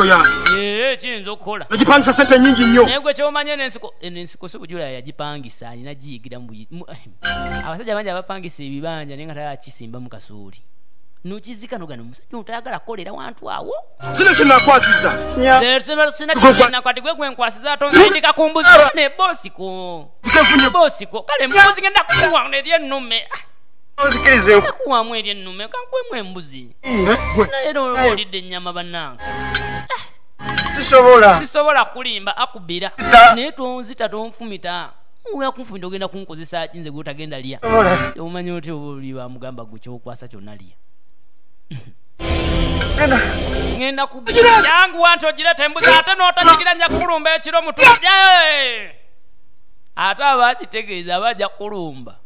Speaker 1: Kiyinza okukola.
Speaker 4: Nagipangisa ssente nnyingi nnyo.
Speaker 1: Naye gwe ky'omanya n'ensiko, ensiko si Bujula yagipangisa, alina giyigira mu abasajja bangi abapangisa ebibanja naye nga tayagala kisimba mu kasooli. Nokizika nogano omusajja ono tayagala kukolera wantu awo.
Speaker 4: Sina kye nakwasiza.
Speaker 1: Sina kye nakwati gwe gwe nkwasiza tonsindika ku mbuzi ne Bosco. Bosco kale mbuzi ngenda kuwa eri ennume.
Speaker 4: Nzikirize.
Speaker 1: Kuwamu eri ennume kankwemu embuzi. Naye era olidde ennyama bannange.
Speaker 4: Sisobola.
Speaker 1: Sisobola kulimba akubira. Naye tonzita tonfumita. Oya kunfumita ogenda kunkozesa ki nze gw'otagenda lya. Omanyi otya oli bamugamba gwe ky'okwasa kyonna lya. Ngenda kugira yangu wantu ogireta embuzi ate n'otakigira nja kukulumba ekiro mutujje. Ate aba akitegeeza aba ajja kukulumba.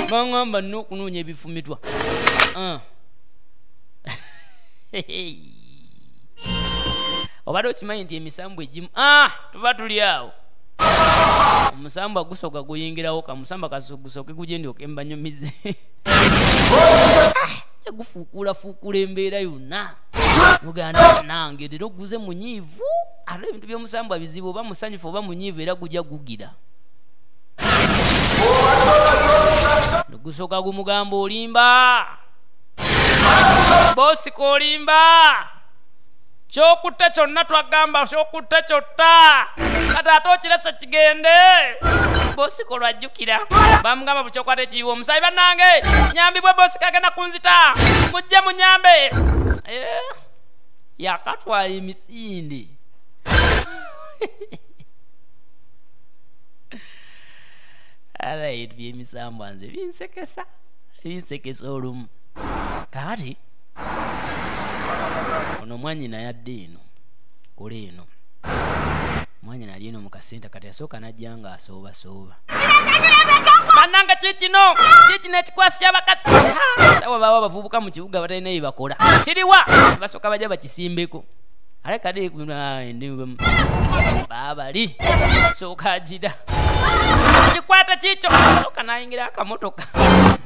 Speaker 1: Bangamba nno okunoonya ebifumitwa. Obadde okimanyi nti emisambu egimu tuba tuli awo. Omusambwa gusooka guyingirawo kamusamba gusooke guje ndyoke mbanyumize. Gufuukula embeera yonna. Muganda nange leero guze munyiivu. Ate ebintu by'omusambwa bizibu oba musanyufu oba munyiivu era gujja gugira. Gusooka gumugamba olimba. Bosiko olimba. Kyokutta kyonna twagamba kyokutta kyotta. Kati ate okirese kigende. Bosiko lwajjukira. Bamugamba bukyokwata ekiyiwa omusaayi bannange. Nyambibwe Bosiko agenda kunzita. Mujje munyambe. Yakatwala emisinde. Ala ebintu by'emisambwa nze binsekesa. Binsekesa olumu. Kaakati ono mwannyina yadde eno kola eno. Mwannyina ali eno mu kasenta kati yasooka n'ajja nga asoobasooba. Bannange kiikino kiikino ekikwasi ky'abakadde. Wabaawo abavubuka mu kibuga batalina bye bakola. Kiriwa basooka bajja bakisimbeko. Ale kade baabali sooka agira. Kikwata kikyo sooka n'ayingira akamotoka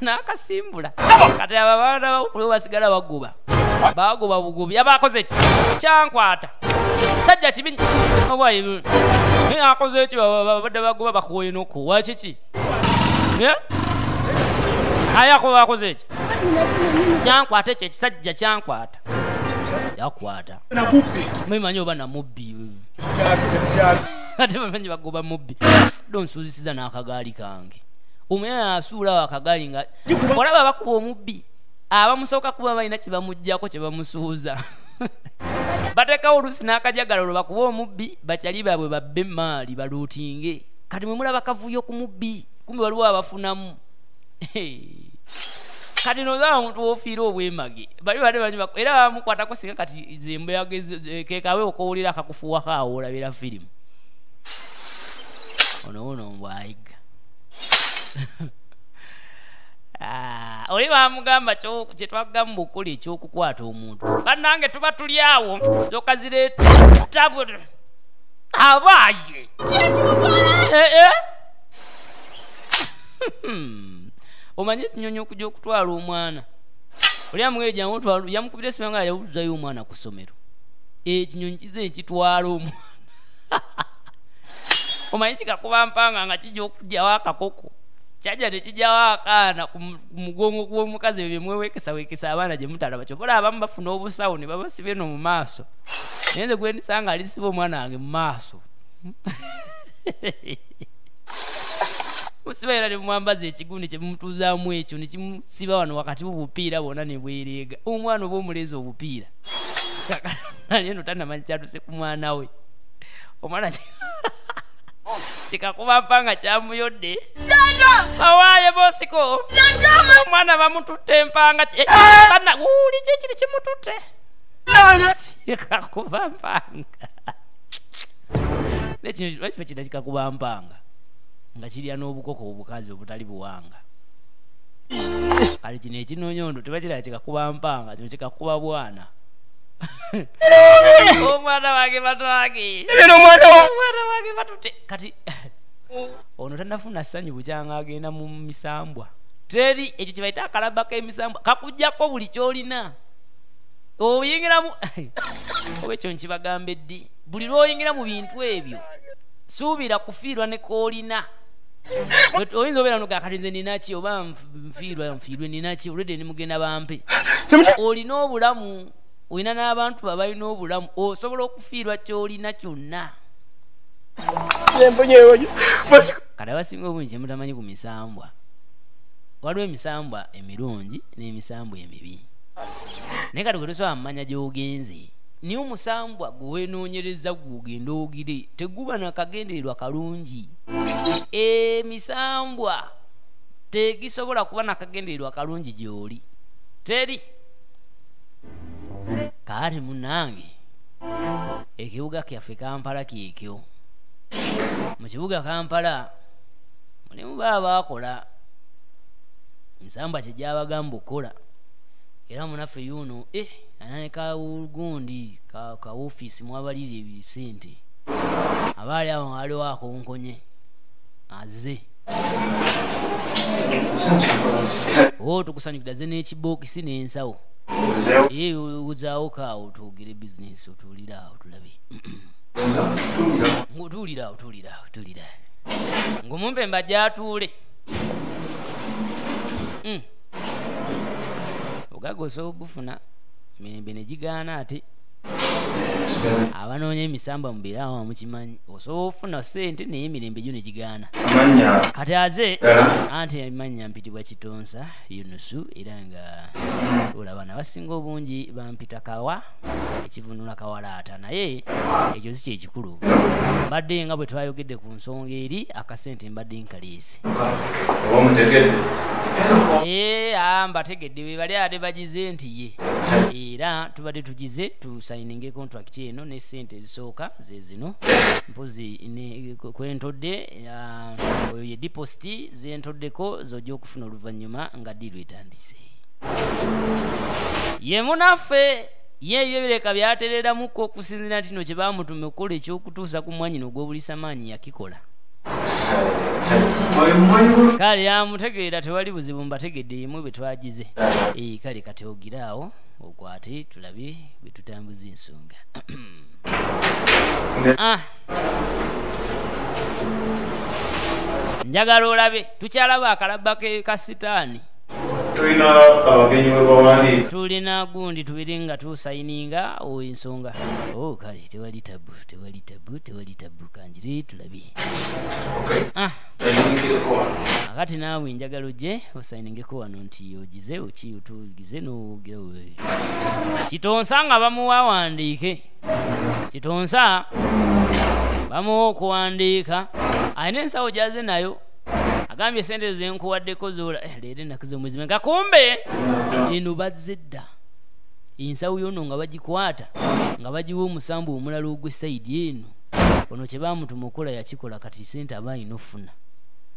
Speaker 1: n'akasimbula. Kati abo abaana bakuliwo basigala bagoba. Bagoba bugobi abakoze ki kyankwata. Sajja kibi oba akoze ki babadde bagoba bakuwoye n'okuwa kiki? Aye akoze ki? Kyankwata ekyo ekisajja kyankwata. Yakwata. Mwemanyi oba namubbi. Ate bamanyi bagoba mubbi. Donsuuzisiza n'akagaali kange. Omuyaya asuulawo akagaali nga olaba bakuba omubbi. Abamusooka kuba balina kye bamuggyako kye bamusuuza. Bateekawo oluusi n'akajagalalo bakuba omubbi bakyali baabwe babbe emaali baluutinge. Kati mwe mulaba kavuyo ku mubbi kumbe waliwo abafunamu. Kati nozaba omuntu w'ofiira obwemage. Bali badde banyi era bamukwatako singa kati zembeyaga kekawe okowulira akakufuwako awo olabira firimu. Ono ono mbwayiga. Oli bamugamba kye twagamba okukola ekyokukwata omuntu. Bannange tuba tuli awo zokka zireeta abaaye. Omanyi ekinyonyi okujja okutwala omwana. Oli amugeja yamukubira essimu nga yawuzayo omwana ku ssomero. Ekinyonyi kize ekitwala omwana. Omanyi kikakuba mpanga nga kijja okuggyawo akakoko. Kyajja ne kijjawo akaana ku mugongo gw'omukazi ebyo bye mwewekesawekesa abaana gye mutalaba. Kyova olaba abamu bafuna obusawo ne babasiba eno mu maaso. Naye nze gwe ndisanga alisiba omwana wange mu maaso. Musiba era ne mumwambaza ekigundi kye mumutuuzaamu ekyo ne kimusiba wano wakati w'obupiira bwonna ne bwereega. Omwana oba omuleezi obupiira. Nali eno tannamanyi kyatuuse ku mwana we. Omwana kikakuba mpanga kyamuyodde. Awaaye Bosiko. Omwana bamututte empanga. Banna wuuli ki ekiri kimututte? Kikakuba mpanga. Lwaki kino kikakuba mpanga? Nga kirya n'obukoko obukazi obutali buwanga. Kale kino ekinonyondo tebakiraba kikakuba mpanga, kino kikakuba bwana. Omwana wange batwange. Omwana wange batute. Kati ono tannafuna ssanyu bukyanga agenda mu misambwa. Teri ekyo kye bayita akalaba k'emisambwa kakuggyako buli ky'olina. Oyingiramu oba ekyo nkibagamba eddi. Buli lw'oyingira mu bintu ebyo suubira kufiirwa ne k'olina. Oyinza obeera noga kati nze ninaki oba nfiirwa nfiirwe ninaki olwedde nimugenda bampe. Olina obulamu, olina n'abantu abalina obulamu, osobola okufiirwa ky'olina kyonna. Kati abasinga obungi kye mutamanyi ku misambwa. Waliwo emisambwa emirungi n'emisambwa emibi, naye kati gwe tosobola mmanya gy'ogenze. Naye omusambwa gwe weenoonyereza gw'ogenda ogire teguba nakagendererwa kalungi. Emisambwa tegisobola kuba nakagendererwa kalungi gy'oli, teri. Kaati munnange, ekibuga kyaffe Kampala kyekyo. Mu kibuga Kampala mulimu baba baakola ensamba kye gyabagamba okukola, era munaffe yuno anane ka gundi ka ofiisi mwabalira ebisente, abaali awo nga waliwo akonkonye azze. O tukusanyukira ze n'ekibookisi n'ensawo. Uzaawo kaawo twogere bizinesi, otuulire awo tulabe. Ng'otuulire awo, tuulire awo, tuulire ng'omumpe mbajja atuule. Obugagga osobola obufuna, emirembe ne gigaana. Ate abanoonya emisamba mubeere awo mukimanyi, osobola ofuna ssente naye emirembe gyo ne gigaana.
Speaker 3: Amannya?
Speaker 1: Kati aze.
Speaker 3: Ddala?
Speaker 1: Anti amannya mpitibwa Kitonsa Yunusu, era nga olaba nabasinga obungi bampita Kawa, ekivunula kawalaata, naye ekyo si kyekikulu. Mbadde nga bwe twayogedde ku nsonga eri akasente, mbadde nkaleese.
Speaker 3: Oba omutegedde?
Speaker 1: Ee, mbategedde be bali ate bagize nti ye, era tubadde tugize tusayininge contract eno ne sente ezisooka ze zino, mpozi kwentodde oyo ye deposit zentoddeko zojja okufuna oluvannyuma nga deal etandise. Ye munaffe ye ebyo bireka byatereramuko okusinziira nti no kye baamutuma okukola ekyokutuusa ku mwanyina ogw'obulisa maanyi yakikola. Kale yamutegeera, tewali buzibu, mbategedde yemwe bwe twagize. Kale kati ogira awo okwate tulabe bwe tutambuza ensonga. Njagala olabe tukyalaba akalabba ke ka sitaani.
Speaker 3: Tulina abagenyi we bawandiika.
Speaker 1: Tulina gundi tubiri nga tusayininga o ensonga. Oh, kale tewali tabu, tewali tabu, tewali tabu, kanjire tulabe. Akati naawe njagala ojje osayiningeko wano nti ogize oki otugize n'ogira. Kitonsa nga bamuwa awandiike, Kitonsa bamuwa okuwandiika, alina ensawo gyaze nayo, agambye sente zenkuwaddeko zola leero ennaku z'omwezi meka. Kumbe eno bazze dda ensawo yono nga bagikwata nga bagiwa omusambu omulala ogw'esayidi eno. Ono kye baamutuma okukola yakikola, kati sente aba alina ofuna.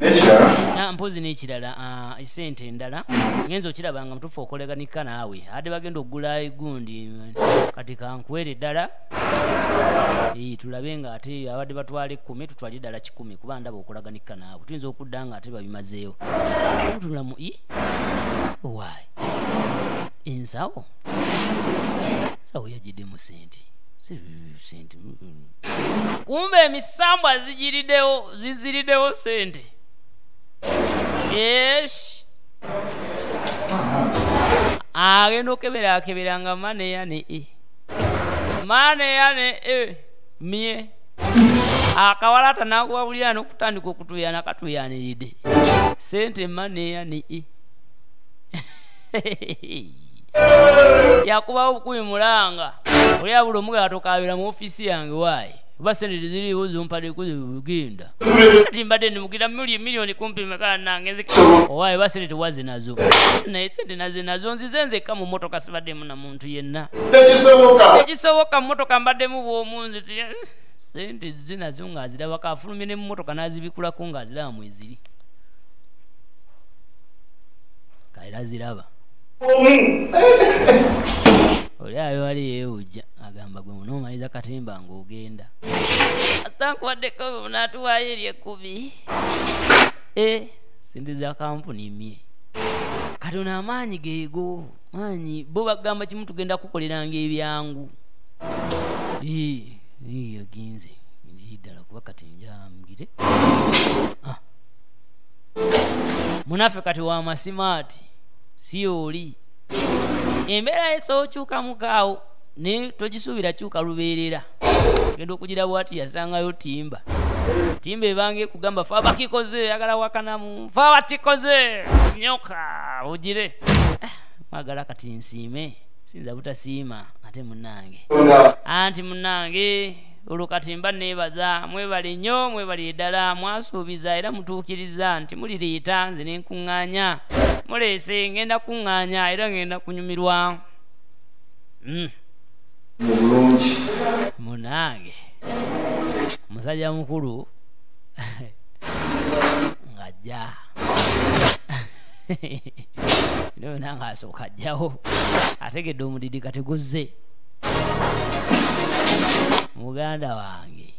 Speaker 3: N'ekirala?
Speaker 1: Mpozi n'ekirala, esente endala ngenza okiraba nga mutuufu okoleganika naawe, ate bagenda okugula egundi, kati kankuwere ddala. Tulabe nga ate abadde batwala 10, tutwale eddala 100, kuba ndaba okolaganika naawe tuyinza okudda nga ate babimazeewo. Tutulamu why ensawo ensawo yagiddemu sente. Sente kumbe emisambwa zigiriddewo, ziziriddewo sente. Esh, agenda okebera, akebera nga maneya ne e maneya ne e mye akawala tanakuwabulira n'okutandika okutuyana katuyaniridde sente maneya ne e yakubawo bukubi mulanga oli abula omugala tokabira mu ofiisi yange waayi, oba sente teziriiwo zompadeko genda. Kati mbadde ndimugira miliyoni kumpi meka nange nze owaayi, oba sente tewaze nazo, naye sente naze nazo nzize nzekka mu motoka, sibaddemu na muntu yenna.
Speaker 3: Tekisoboka.
Speaker 1: Tekisoboka, mu motoka mbaddemu bw'omu nze. Sente zize nazo ng'azirabako, afulumye ne mu motoka n'azibikulako ng'aziraba mweziri kaera ziraba. Oli ayo wali yeewujja, agamba gwe munoomaliza katimba ng'ogenda atankuwaddeko munaatuwaayo eri 10 e sente za kampuni mye. Kati ono amaanyi geego maanyi, bo bagamba kimu, tugenda kukoleranga ebyangu. Yagenze ndi ddala kuba kati njambire. Munaffe kati wa masimaati si oli embeera esookyukamukaawo, naye togisuubira kyuka lubeerera. Genda okugira bwati yasangayo timba. Timba ebange kugamba fa bakikoze agala wakanamu fa batikoze nyoka ugire. Mwagala kati nsiime sinza butasiima ate munnange. Anti munnange olwo kati mba neebaza mwebale nnyo mwebale ddala mwasuubiza era mutuukiriza nti mulireeta nze ne nkuŋŋaanya muleese ngenda kuŋŋaanya era ngenda kunyumirwa. Munnange musajja mukulu ng'ajja bino byonna ng'asooka ajjawo ategedde omudidi kati guzze. Muganda wange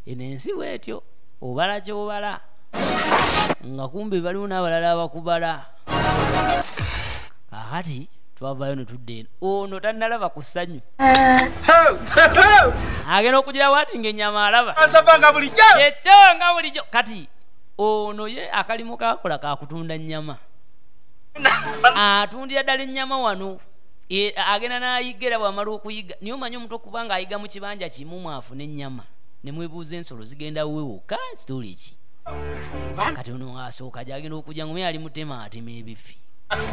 Speaker 1: eno ensi bwetyo obala ky'obala nga kumbe baliwo n'abalala abakubala. Kaakati twavaayo ne tudda eno ono tannalaba ku ssanyu agenda okugira bwati ng'ennyama alaba kyekyo nga bulijjo. Kati ono ye akalimu kakola kakutunda nnyama atundira ddala ennyama wano agenda n'ayiga era bw'amala okuyiga naye omanyi omuntu okuba ng'ayiga mu kibanja kimu mwafuna ennyama ne mwebuuza ensolo zigenda weewokka kituli ki. Kati ono ng'asooka gy'agenda okujja ng'omuye ali mutema atema ebifi.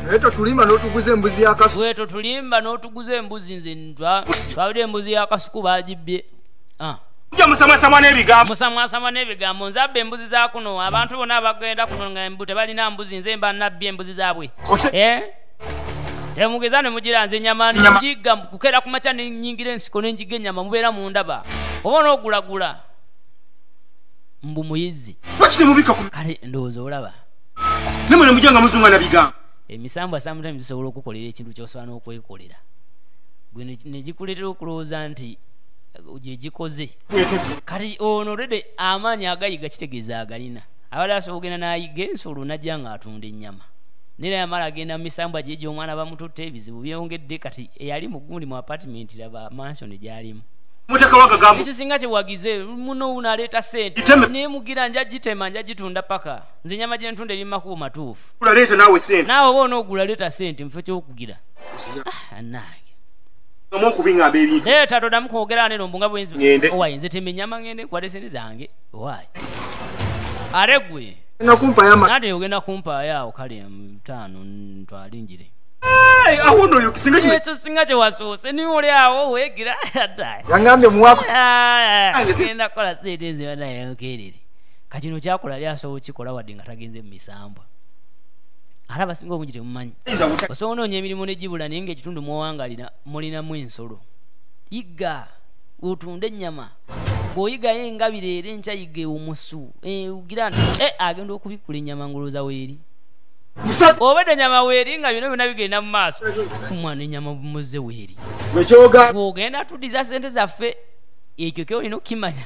Speaker 2: Naye totulimba n'otuguza embuzi ya kasuku.
Speaker 1: Gwe totulimba n'otuguza embuzi nze twabadde embuzi ya kasuku bagibbye.
Speaker 4: Musamwasamwa n'ebigambo.
Speaker 1: Musamwasamwa n'ebigambo nze abba embuzi za kuno abantu bonna abagenda kuno nga embu tebalina mbuzi nze mba nabbye embuzi zaabwe. Temugeza ne mugira nze ennyama ngiga kukeera ku makya ne nnyingira ensiko ne njiga ennyama mubeera mundaba oba onoogulagula mbu muyizi. Kale ndowooza olaba
Speaker 4: Nemwe ne mujja nga muzungana bigambo.
Speaker 1: Emisambwa sometimes gisobola okukolera ekintu ky'osobola n'okwekolera gwe ne gikuleetera okulowooza nti gye gikoze. Kati ono already amaanyi agayiga kitegeeza agalina abadde asobola okugenda n'ayiga ensolo n'ajja ng'atunda ennyama naye yamala agenda mu misambwa gye egy'omwana bamututte ebizibu byongedde. Kati eyali mu gundi mu apartment laba mansion gy'alimu ekyo singa kyewagize muno wuno aleeta ssente naye mugira nja gitema nja gitunda paka nze ennyama gye ntunda eri mu makubo matuufu naawe oba onoogula leeta ssente mu kifo ky'okugira. Nange leeta toddamu kwogera neno mbu nga bwenzi owaye nze tema ennyama ngende nkwate ssente zange owaye ate gwe nate ogenda kumpaayo awo kale 5 ntwale njire. Ekyo singa kyewasoose niwe oli awo weegira
Speaker 2: yangambye muwako
Speaker 1: genda kukola ssente nze banaye nkeerere. Kati kino kyakola yali asobola okukikola wadde nga tagenze mu misambwa ate abasinga obungi temumanyi. Osobola onoonya emirimu ne gibula naye ng'ekitundu mw'owangalira mulinamu ensolo. Yiga otunde ennyama bw'oyigayo engabire era enkya yiga omusu ogira nti agenda okubikkula ennyama ng'olowooza weeri obadde ennyama weeri nga bino byonna bigenda mu maaso omwana ennyama bumuzze weeri bw'ogenda tuddiza ssente zaffe ekyo ky'olina okukimanya.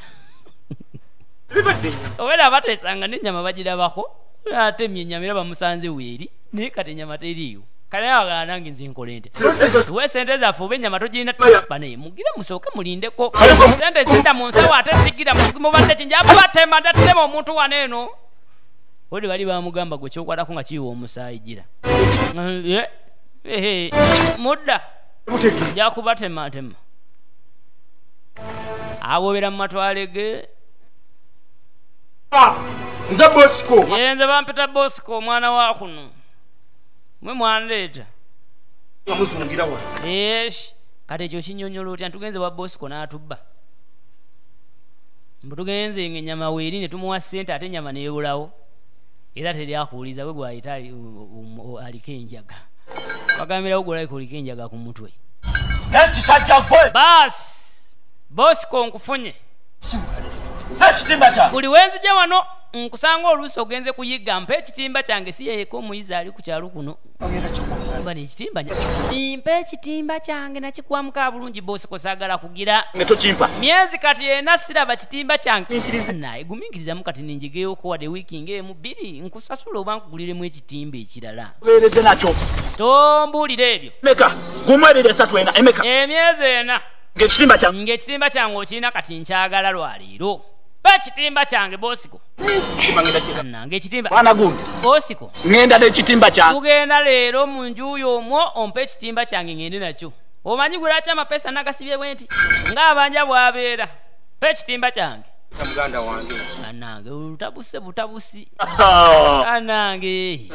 Speaker 1: Obeera abateesanga n'ennyama bagirabako atemye ennyama era bamusanze weeri naye kati ennyama teriiyo. Kale awagala nange nze nkole nte tuwe ssente zaffe oba ennyama togirina banaye mugire musooke mulindeko ssente zidda mu nsawo ate zigira mubadde ki nja kubatema ndatema omuntu wano eno. Odi bali bamugamba gwe kyokwatako nga kiyiwa omusaayi gira mudda nja kubatematema awobera mu matwale ge.
Speaker 4: Nze Bosco.
Speaker 1: Nze bampita Bosco omwana wa kuno mwe mwandeeta. Kati ekyo kinnyonnyola otya tugenze wa Bosco n'atubba mbu tugenze ng'ennyama weeri ne tumuwa ssente ate ennyama neebulawo era teri akuwuliza gwe gwayita aliko enjaga bagambirawo gwolabika oliko enjaga ku mutwe. Baasi Bosco nkufunye buli wenzija wano nkusanga oluusi ogenze kuyiga mpa ekitimba kyange si yeeko omuyizi ali ku kyalo kuno bano ekitimba mpa ekitimba kyange nakikwamuka bulungi Bosco saagala kugira myezi kati ena siraba kitimba kyange naye gumiikirizamu kati ninjigeyoko wadde wiiki ng'emu bbiri nkusasula oba nkuguliremu ekitimba ekirala. Tombuulira ebyo emyezi ena ng'ekitimba kyange okirina kati nkyagala lwaleero. Pa ekitimba kyange Bosco. Nange ekitimba Bosco
Speaker 7: ngenda n'ekitimba kyange
Speaker 1: tugenda leero mu nju y'omwo ompe ekitimba kyange ngende nakyo. Omanyi gwe lwaki amapesa nagasibye bwe nti ng'abanja bw'abeera. Pa ekitimba kyange.
Speaker 4: Muganda wange.
Speaker 1: Anange olutabuse butabusi. Anange.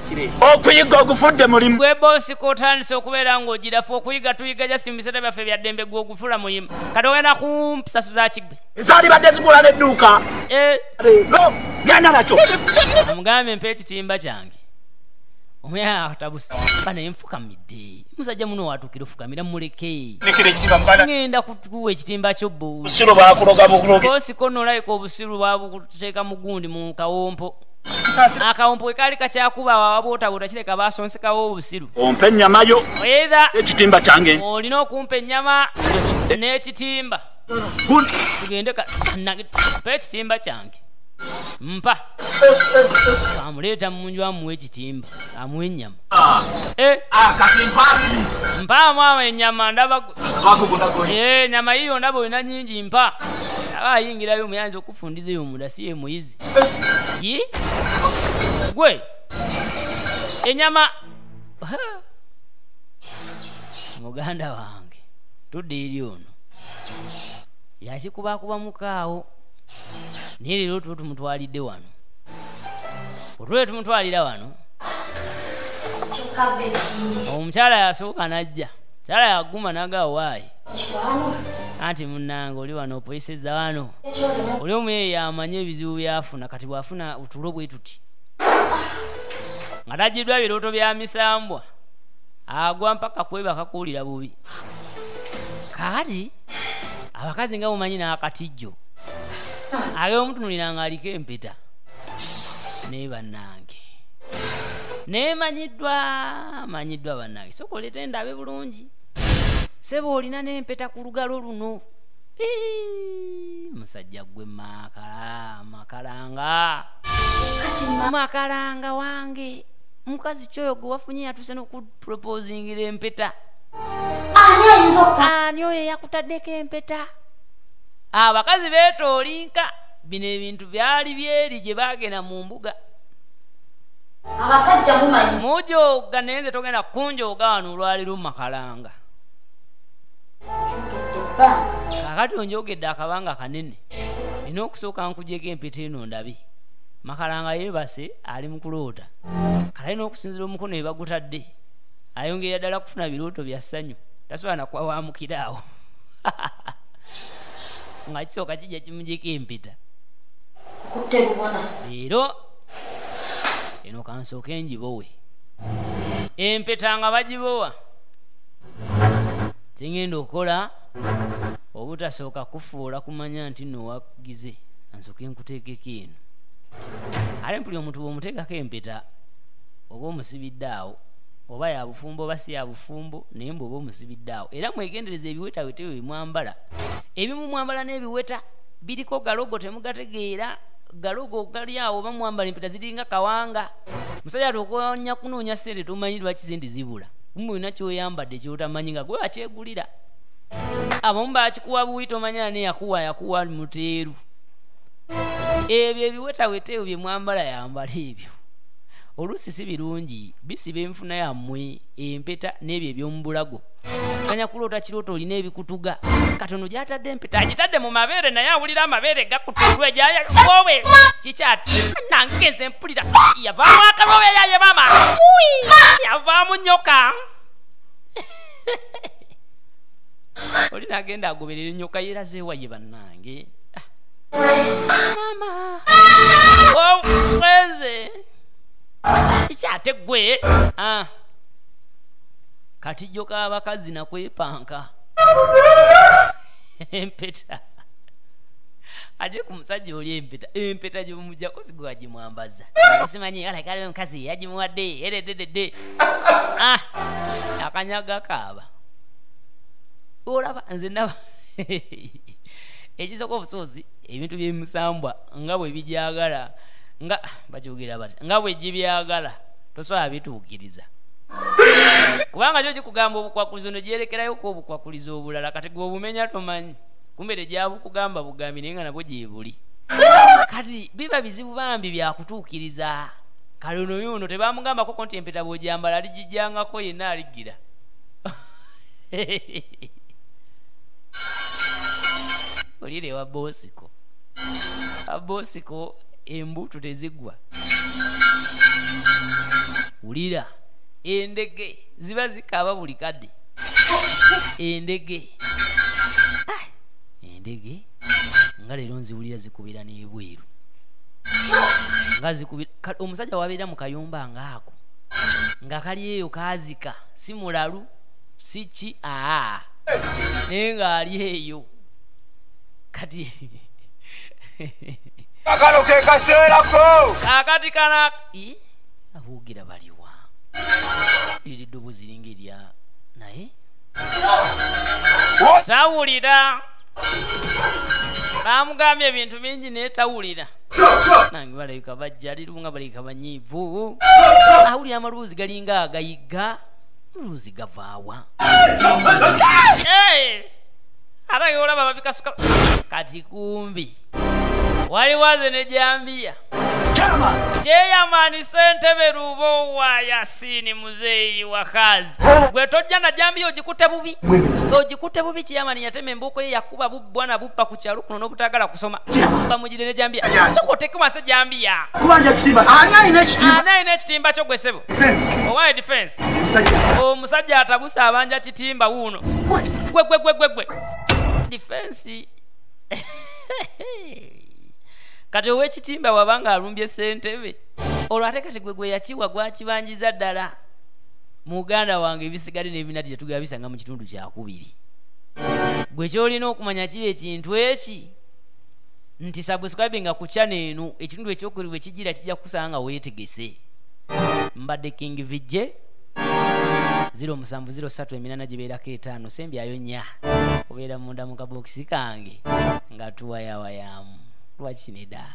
Speaker 7: Okuyiga ogufudde mulimu.
Speaker 1: Gwe bosi kotandise okubeera ng'ogirafu okuyiga tuyiga jasi mu biseera byaffe bya ddembe gwe ogufula muyimu. Kati ogenda kumsasuza kigbe.
Speaker 7: Ezaalibadde zigula n'edduuka. Leero genda nakyo.
Speaker 1: Omugambe mpa ekitimba kyange. Omya atabuse. Bana enfukamidde. Musajja muno watuukira ofukamira muleke. Ngenda kukuwa ekitimba kyo bo.
Speaker 7: Busiru baakuloga bukuloge.
Speaker 1: Bosi kono olayika obusiru bwabukuteeka mu gundi mu kawompo. Akawompo we kaali kakyakuba wabootaboota kireka baasonsekawo obusiru.
Speaker 7: Ompe ennyama yo.
Speaker 1: Either
Speaker 7: ekitimba kyange.
Speaker 1: Olina okumpa ennyama n'ekitimba. Tugende mpa ekitimba kyange. Mpa. Amuleeta mu nju amuwa ekitimba, amuwa ennyama. Mpa mwama ennyama ndaba. Ennyama yiyo ndaba olina nnyingi mpa. Aba ayingirayo muyanza okufundiza eyo munda si ye muyizi. Yi? Gwe. Ennyama. Muganda wange tudde eri ono. Yakikubakuba mukaawo. Naye leero tuba tumutwalidde wano. Otule tumutwalira wano. Omukyala yasooka n'ajja. Omukyala yaguma n'agamba waayi. Anti munnange oli wano opoyisezza wano. Oli omu ye yamanya ebizibu by'afuna kati bw'afuna otulo bwe tuti. Nga tagiddwa birooto bya misambwa. Agwa mpaka kwebaka kuwulira bubi. Kaakati abakazi nga bumanyi n'akatijjo. Age omutunuulira ng'aliko empeta. Naye bannange. Naye manyiddwa bannange. Sooka oleete ndabe bulungi. Ssebo olina n'empeta ku lugalo luno. Musajja gwe makalanga. Makalanga wange. Mukazi kyoyo gwe wafunye yatuuse n'okuproposingira empeta. Ani oyo yakutaddeko empeta? Abakazi beetoolinka bino ebintu byali byeri gye baagenda mu mbuga.
Speaker 6: Abasajja mumanyi.
Speaker 1: Mujooga naye nze togenda kunjooga wano olwaleero mu makalanga. Kaakati onjoogedde akabanga kanene. Nina okusooka nkugyeko empeta eno ndabe. Makalanga yeebase ali mu kuloota. Kale alina okusinziira omukono we bagutadde. Ayongerera ddala kufuna birooto bya ssanyu. Tasobola na kwawamukira awo. Nga kisooka kijja kimugyeko empeta. Leero eno kansooke ngibowe. Empeta nga bagibowa. Kye okukola obutasooka kufuula kumanya nti nno wagize. Ansooke nkuteekeko eno. Ate mpulira omuntu bw'omuteekako empeta oba omusibidde awo oba ya bufumbo oba si ya bufumbo naye mbu oba omusibidde awo. Era mwegendereze ebiwetaweta ebyo bye mwambala. Ebimu mwambala n'ebiweta biriko galogo temugategeera. Galogo gali awo oba mwambala empeta ziringa kawanga. Musajja ate okonya kunoonya ssente tomanyi lwaki ssente zibula. Kumbe olina ky'oyambadde ky'otamanyi nga gwe wakyegulira. Abamu baakikuwa buwi tomanya ani yakuwa muteeru. Ebyo ebiwetaweta ebyo bye mwambala yambala ebyo. Oluusi si birungi bisiba enfuna yammwe empeta n'ebyo eby'omu bulago. Kanya kuloota kirooto olina ebikutuga. Katono gy'atadde empeta agitadde mu mabeere naye awulira amabeere gakutulwa egyawowe kikyati nange nze mpulira yavaamu akaloobe yaye maama yavaamu nnyoka. Oli n'agenda agoberera ennyoka yeerazeewa ye bannange. Mama wenze kikyate gwe katijjo k'abakazi nakwepanka empeta aje ku musajja oli empeta empeta gy'omuggyako si gwe wagimwambaza. Simanyi alabika aliwo omukazi yagimuwadde eredededde. Akanyaga kaaba. Olaba nze ndaba ekisooka obusozi ebintu by'emisambwa nga bwe bijagala nga bakyogera bati nga bwe gibyagala tosobola bituukiriza. Kubanga kyo kikugamba obukwakulizo ne gyerekerayo ko obukwakulizo obulala kati gwe obumenya tomanyi. Kumbe tegyabukugamba bugambi naye nga nabwo gyebuli. Kati biba bizibu bambi byakutuukiriza. Kale ono yono tebamugambako nti empeta bw'ogyambala aligijjangako yenna aliggira. Olire wa Bosiko. Abosiko embuto tezigwa. Wulira endege ziba zikaaba buli kadde. Endege. Endege nga leero nziwulira zikubira n'ebweru. Nga zikubira omusajja wabeera mu kayumba ng'ako. Nga kali eyo kaazika si mulalu si ki aa. Naye ng'ali eyo. Kati
Speaker 4: akalo ke kaseerako.
Speaker 1: Akati kana abuugira baliwa. Liri ddobozi linga erya naye tawulira. Bamugambye ebintu bingi naye tawulira. Nange balabika bajja lirunga balabika banyiivu. Awulira amaloboozi galinga agayigga. Amaloboozi gavaawa. Ate olaba babikasuka. Kati kumbi waliwo aze ne jambiya. Chairman ssentebe Lubowa Yasini muzeeyi wakazi. Gwe tojja na jambiya ogikutte bubi. Ogikutte bubi chairman yatema embuuko ye yakuba bwana buppa ku kyalo kuno n'obutaagala kusoma. Bamugire ne jambiya. Sooka oteeke wansi jambiya.
Speaker 4: Kubanja kitimba. Ani alina ekitimba?
Speaker 1: Ani alina ekitimba kyo gwe ssebo? Owaye defense. Omusajja atabuse abanja kitimba wuuno. Gwe gwe gwe gwe gwe. Defense. Kati ow'ekitimba wabanga alumbye ssentebe olwo ate kati gwe gwe yakiwa gwakibanjiza ddala. Muganda wange ebisigadde n'ebinati tetugabisanga mu kitundu kyakubiri. Gwe ky'olina okumanya kiri ekintu eki nti subscribinga ku channel eno ekitundu ekyokubiri bwe kijira kijja kukusanga nga weetegese. Mbadde King VJ 0703 gibeerako 5 sembyayo 4 obeera munda mu kabokisi kange nga tuwayawayamu. Lwaki nedda?